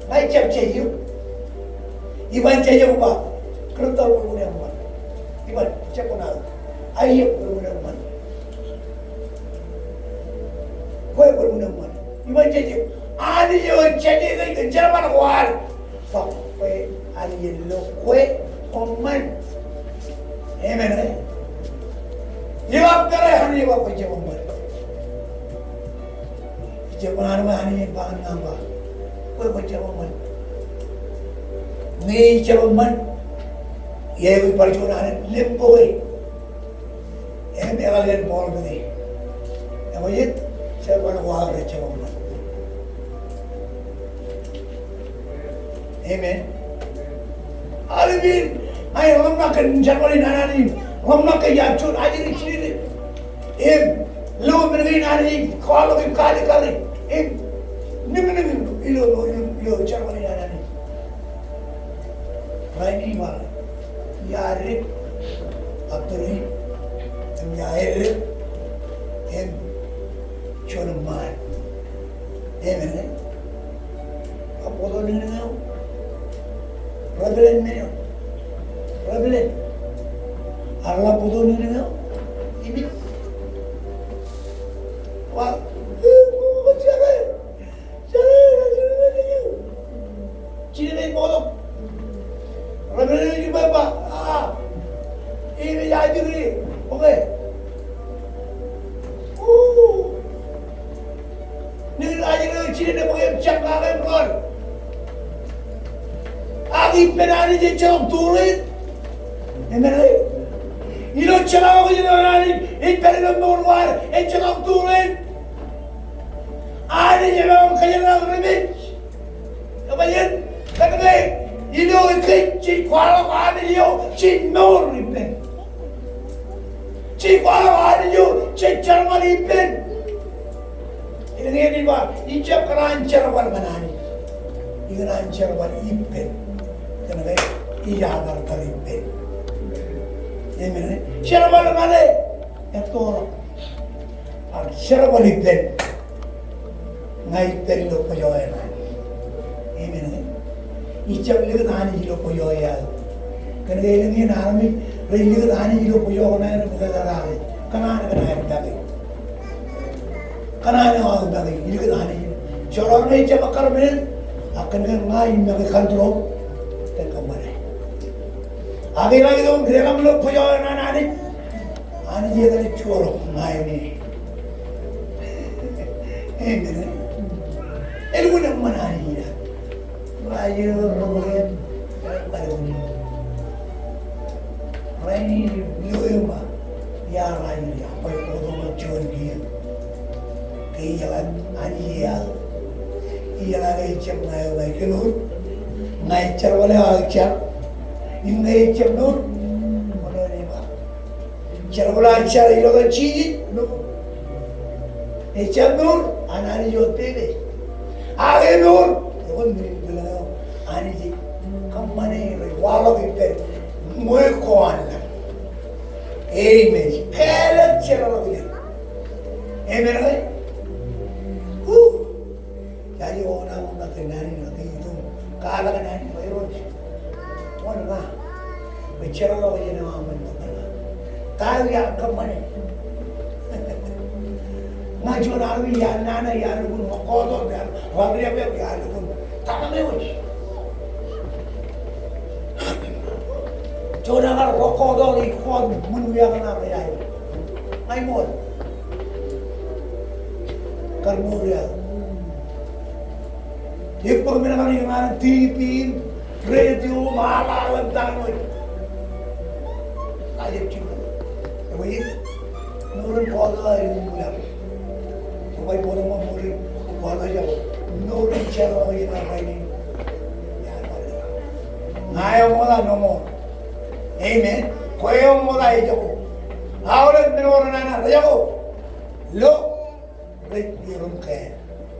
Ña ij jab jej eok. Iban jej eok ba, Kūrjin bar bōlen eṃṃan. Iban jej eok, kōṇaan. Aeok, bōlen eṃṃan. Kwe, bōlen eṃṃan. Iban jej eok. Anij eo ej jej eok, ej jerbal ko ad. Bwe Anij ej lo kwe, eṃṃan. Amen, eh? Ilo pād eo Anij ej ba kwōj jab eṃṃan. Ejjab kōṇaan bwe Anij en ba ñan ña ba, kwe kwōj jab eṃṃan. Ñe ij jab eṃṃan, iaikuj bar juon alen limboke. Im eḷap ḷọk bọọl bōke. Ebajeet? Jerbal ko aō rej jab eṃṃan. Amen. Aolep in, ña ij ḷōmṇak kōn jerbal in an Anij. Ḷōmṇak ke iar juon ajri jidede. Im lo men kein Anij ej kwaḷọk im kaalikkar. Im niñniñ ilo, ilo, ilo jerbal in an Anij. Rainin bar iar dik, after him, im iar dik, im juon ṃaan. Amen, eh? Ḷap bōktok niñniñ eo. Ḷap bōlen men eo. Ḷap bōlen. Ak ḷap bōktok niñniñ eo. Im ij ba, jere, jere, jere, jere. Jere bōktok. Ḷap bōlen eo ij ba, ah. Im ij ajri, okay. Ooh. Niñniñ ajri eo jidede bwe en jañ kake im rọọl. Ak ippān Anij ejjeḷọk turin. Amen, eh? Ilo jeḷā ko ej an Anij, ej pād ilo mour ko ad, ejjeḷọk turin. Anij ej kōjerbal ri-mej. Ebajeet? Kōnke ilo kōj jej kwaḷọk Anij eo jej mour ippān. Jej kwaḷọk Anij eo jej jerbal ippān. Elōñ in ej ba, ij jab kōṇaan jerbal ñan Anij. Ikōṇaan jerbal ippān. Kōnke ij aō bar bar ippān. Amen. Jerbal ñan e. Ettoḷọk. Ak jerbal ippān. Ña ij pād ilo bōjọ eṇ. Amen. Ij jab likūt Anij ilo bōjọ eṇ. Kōnke elōñ in armej rej likūt Anij ilo bōjọ ko ṇe im kōttar ake. Kōṇaan, kōṇaan make. Kōṇaan eo aō make, ilikūt Anij. Joḷọk ñe ij jab ekkar men, ak kōnke ña ij make control, kōn kōṃṃane. Ak ilo itok im deḷọñ ilo bōjọ eṇ an Anij. Anij etal ej juwaḷọk ña eo. Amen. Elukkuun eṃṃan Anij ilo. Raij eo rej ṃōk eṇ. Rainin ilo eṃṃan. Iar raij eo. Bwe bōktok ṃōk juon kiiō. Ke ijeḷā Anij eaō. Ijeḷā ke ejjab ña eo ña ij kōnono. Ña ij jerbal eo aō jar. Im ñe ejjab mour. Ṃōṇōṇō eṃṃan. Jerbal eo aō jar ilo etan Jisōs, no. Ejjab mour an Anij wōt pepe. Ak emour, eokwe men in bwilōñ eo Anij ej kōṃṃane rej waḷọk ippān ṃweo ko an lañ. Amen. Kāālōt jerbal eo aō jar. Amen, right? Woo. Jaje wōt aṃ ṃōk kōn naan in, ak itok im kwaḷọk naan in, bwe Irooj. Wōn ña. Bwe jerbal eo aō jar ṃōk ña. Ta eo iar kōṃṃane. Ña juon armej iar nana, iar lukkuun ṃōk kọọt, iar ḷap, iar lukkuun taṃe wōj. Juon ekar ṃōk kọọt, ikōt ṃōn wiaak ṇe rej aikuj. Ña ṃool. Kar mour eo. Eok bōk men kaṇe ej ṃaan TV, radio, ṃaḷaḷ, im taṃe wōj. Ajeb jibwe. Ewi, mour in kọọt eo ej ṃool. Ewi, bōk ṃōk mour in kọọt eo ej jako. Mour in jerawiwi eo ej rainin. Ña eṃool, ña eṃool. Amen. Kwe eṃool ej jako. Aolep men ko renana rej jako. Lo rej iroñ kōn.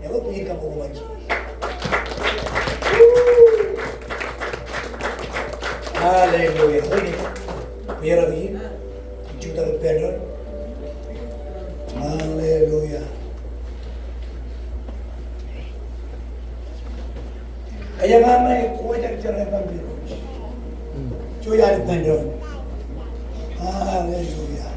Eo ej kabuñbuñ. Hallelujah. Ej iroñ kōn. Jutak ippān doon. Hallelujah. Ej ñan ṇe kwōj jar eo ippaṃ Irooj. Jutak ippān doon. Hallelujah.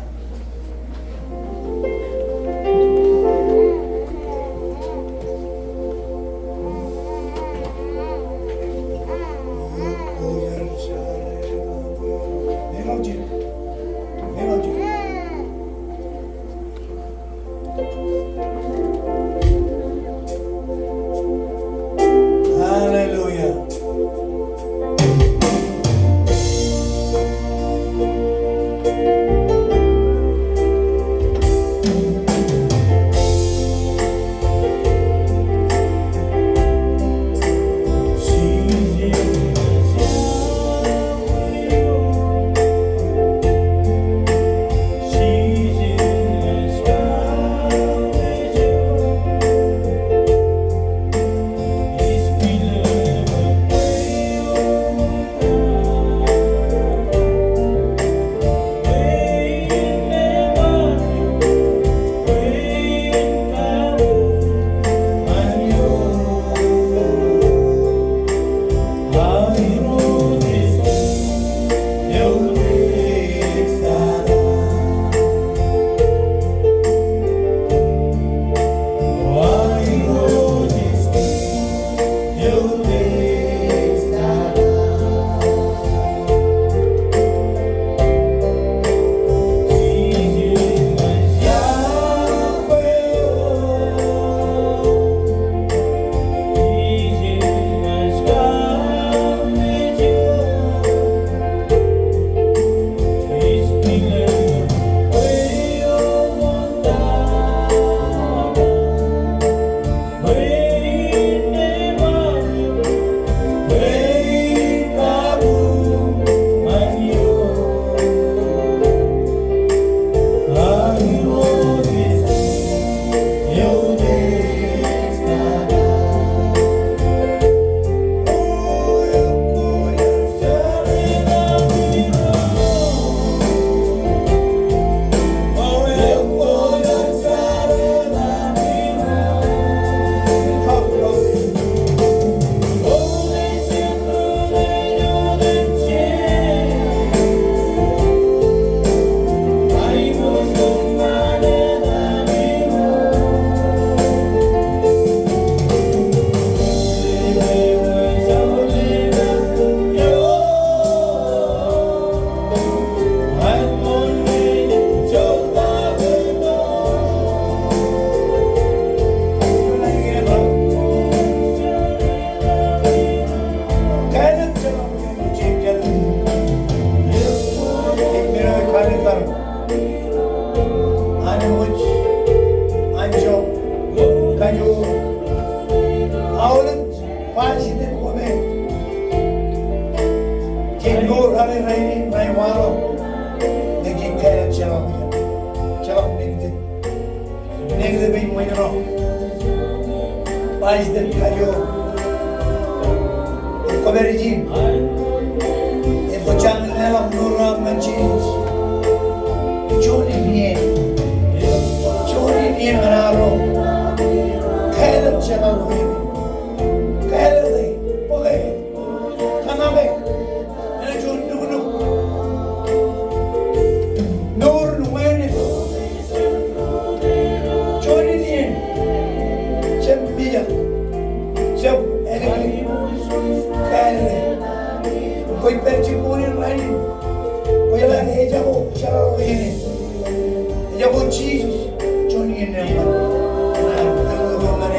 Hallelujah. Anij, anjọ, kajoor, aolep President ko me. Jej mour raṇe rainin ṇae waḷọk. Ej jej kāālōt jeḷọk, jeḷọk negative. Negative ej ṃōjṇọ. President kajoor. Kwōpād ijin. Ekwōj jañin leḷọk mour eo aṃ ñan Jisōs. Juon in iien. Juon in iien ñan arro. Kāālōt jeḷọk. Kāālōt e. Bōke. Kōṇaan e. Āinwōt juon nuknuk. Mour in wāween. Juon in Ejako Jisōs juon iien eṃṃan.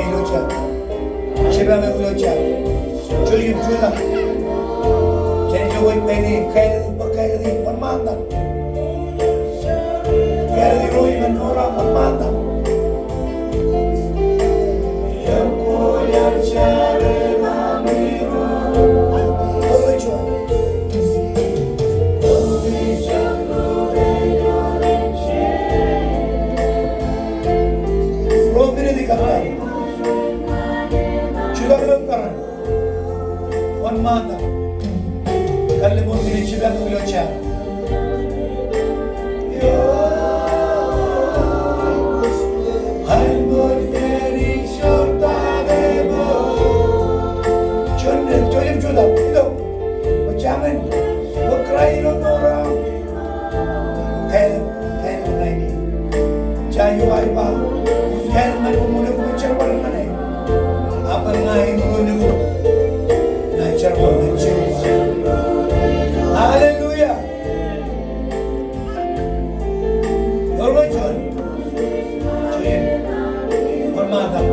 Ilo jar. Jipañ eok ilo jar. Jujem jutak. Jān ijo kwōj pād ie, kāālōt, bōk kāālōt, wōnṃaantak. Kāālōt Irooj ñan mour eo, wōnṃaantak. Ro minit ikōṇaan. Jutak ilo peran. Wōnṃaantak. Kalliṃur minit, jipañ ilo jar. Juon, juon jutak. Ilo. Bwe jañin. Bwe Kraist ilo mour eo aṃ. Kāālōt, kāālōt ñan e. Joshua ej ba, kāālōt ñan koṃṃool eok bwe jerbal ñan e. Ak bwe ña ij ruo likūt. Ña ij jerbal ñan Jeova. Hallelujah. Ewōr juon. Juon. Wōnṃaantak.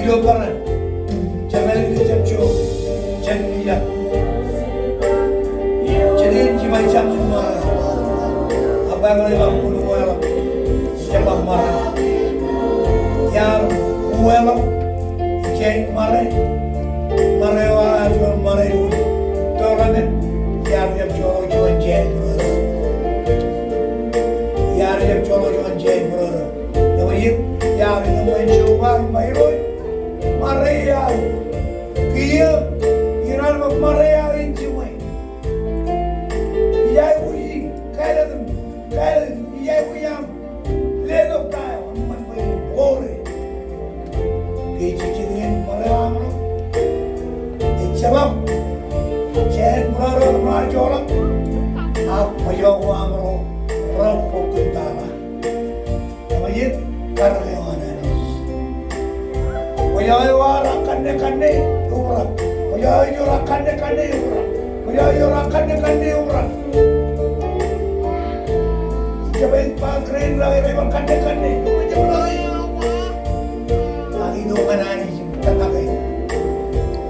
Ilo peran. Jemālōtlōt jab jo, jān iiō. Jen in jipañ jañin ṃare. Ak Baibōḷ ej ba ṃōṇōṇō eo, jab ṃare. Iar uweḷọk jān ṃare. Ṃare eo ear juon ṃare eo. Tōre men, iar jab joḷọk juon jān būruōro. Iar jab joḷọk juon jān būruōro. Eo ej, iar itok ñan Jeova im ba Irooj. Ṃare eo aō. Kiiō, ikōṇaan bwe ṃare eo aō in jiṃwe. Ij aikuji, kāālōt im, kāālōt, ij aikuj aṃ letok ta eo eṃṃan bwe in kore. Ke ej jejjet in ṃare eo aṃro. Ejjeḷọk jān būruōro eo eṃṃan joḷọk. Ak bwe eo aṃro rej bōk kōn tata. Eṃōj, karōk eo an Anij. Bwe eo eo raar kanne kanne, eobrak. Bwe eo eo raar kanne kanne, eobrak. Bwe eo eo raar kanne kanne, eobrak. Jab ej ba kōrā in raar kanne kanne, eobrak. Ak ilo ñan Anij. Tōmak e.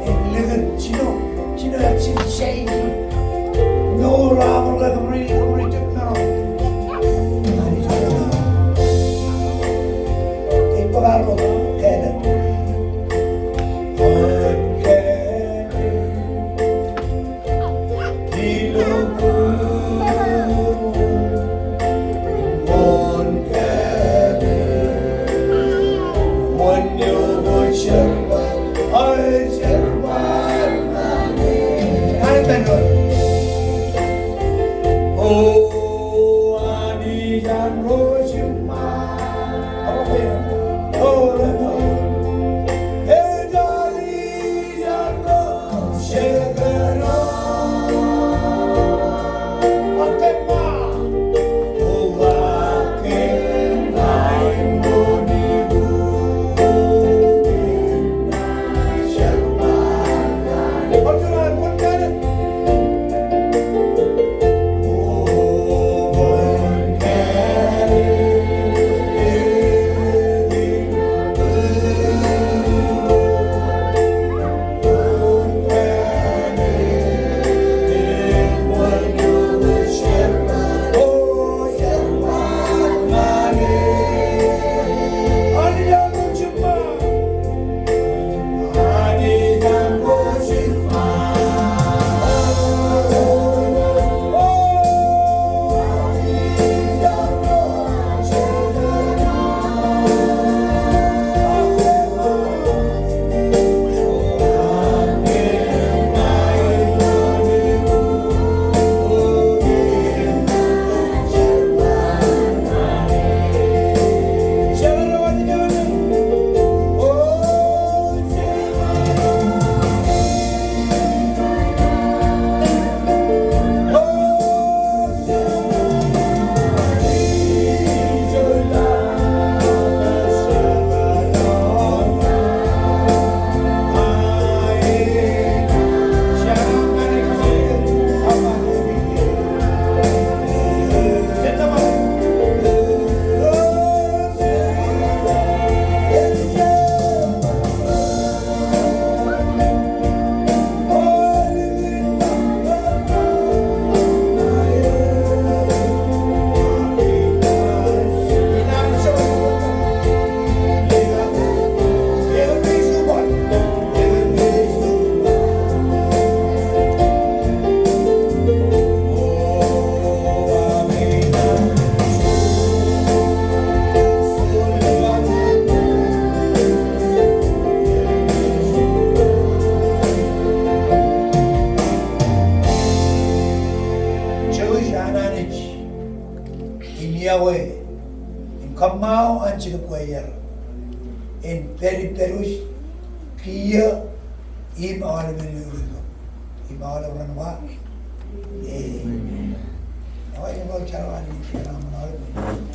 Im likūt jino, jino ej jino jān e. Mour eo aṃ rej kōmro, kōmro jet maro. Anij eo aṃ. Ej bōk arro, kāālōt. im iọkwe im kōṃṃao an jiluk ko aer, in pād ippād wōj kiiō im aolepen eoon eo, im aolep ren ba, amen. Ekwe, jen jar ḷọk im aolepen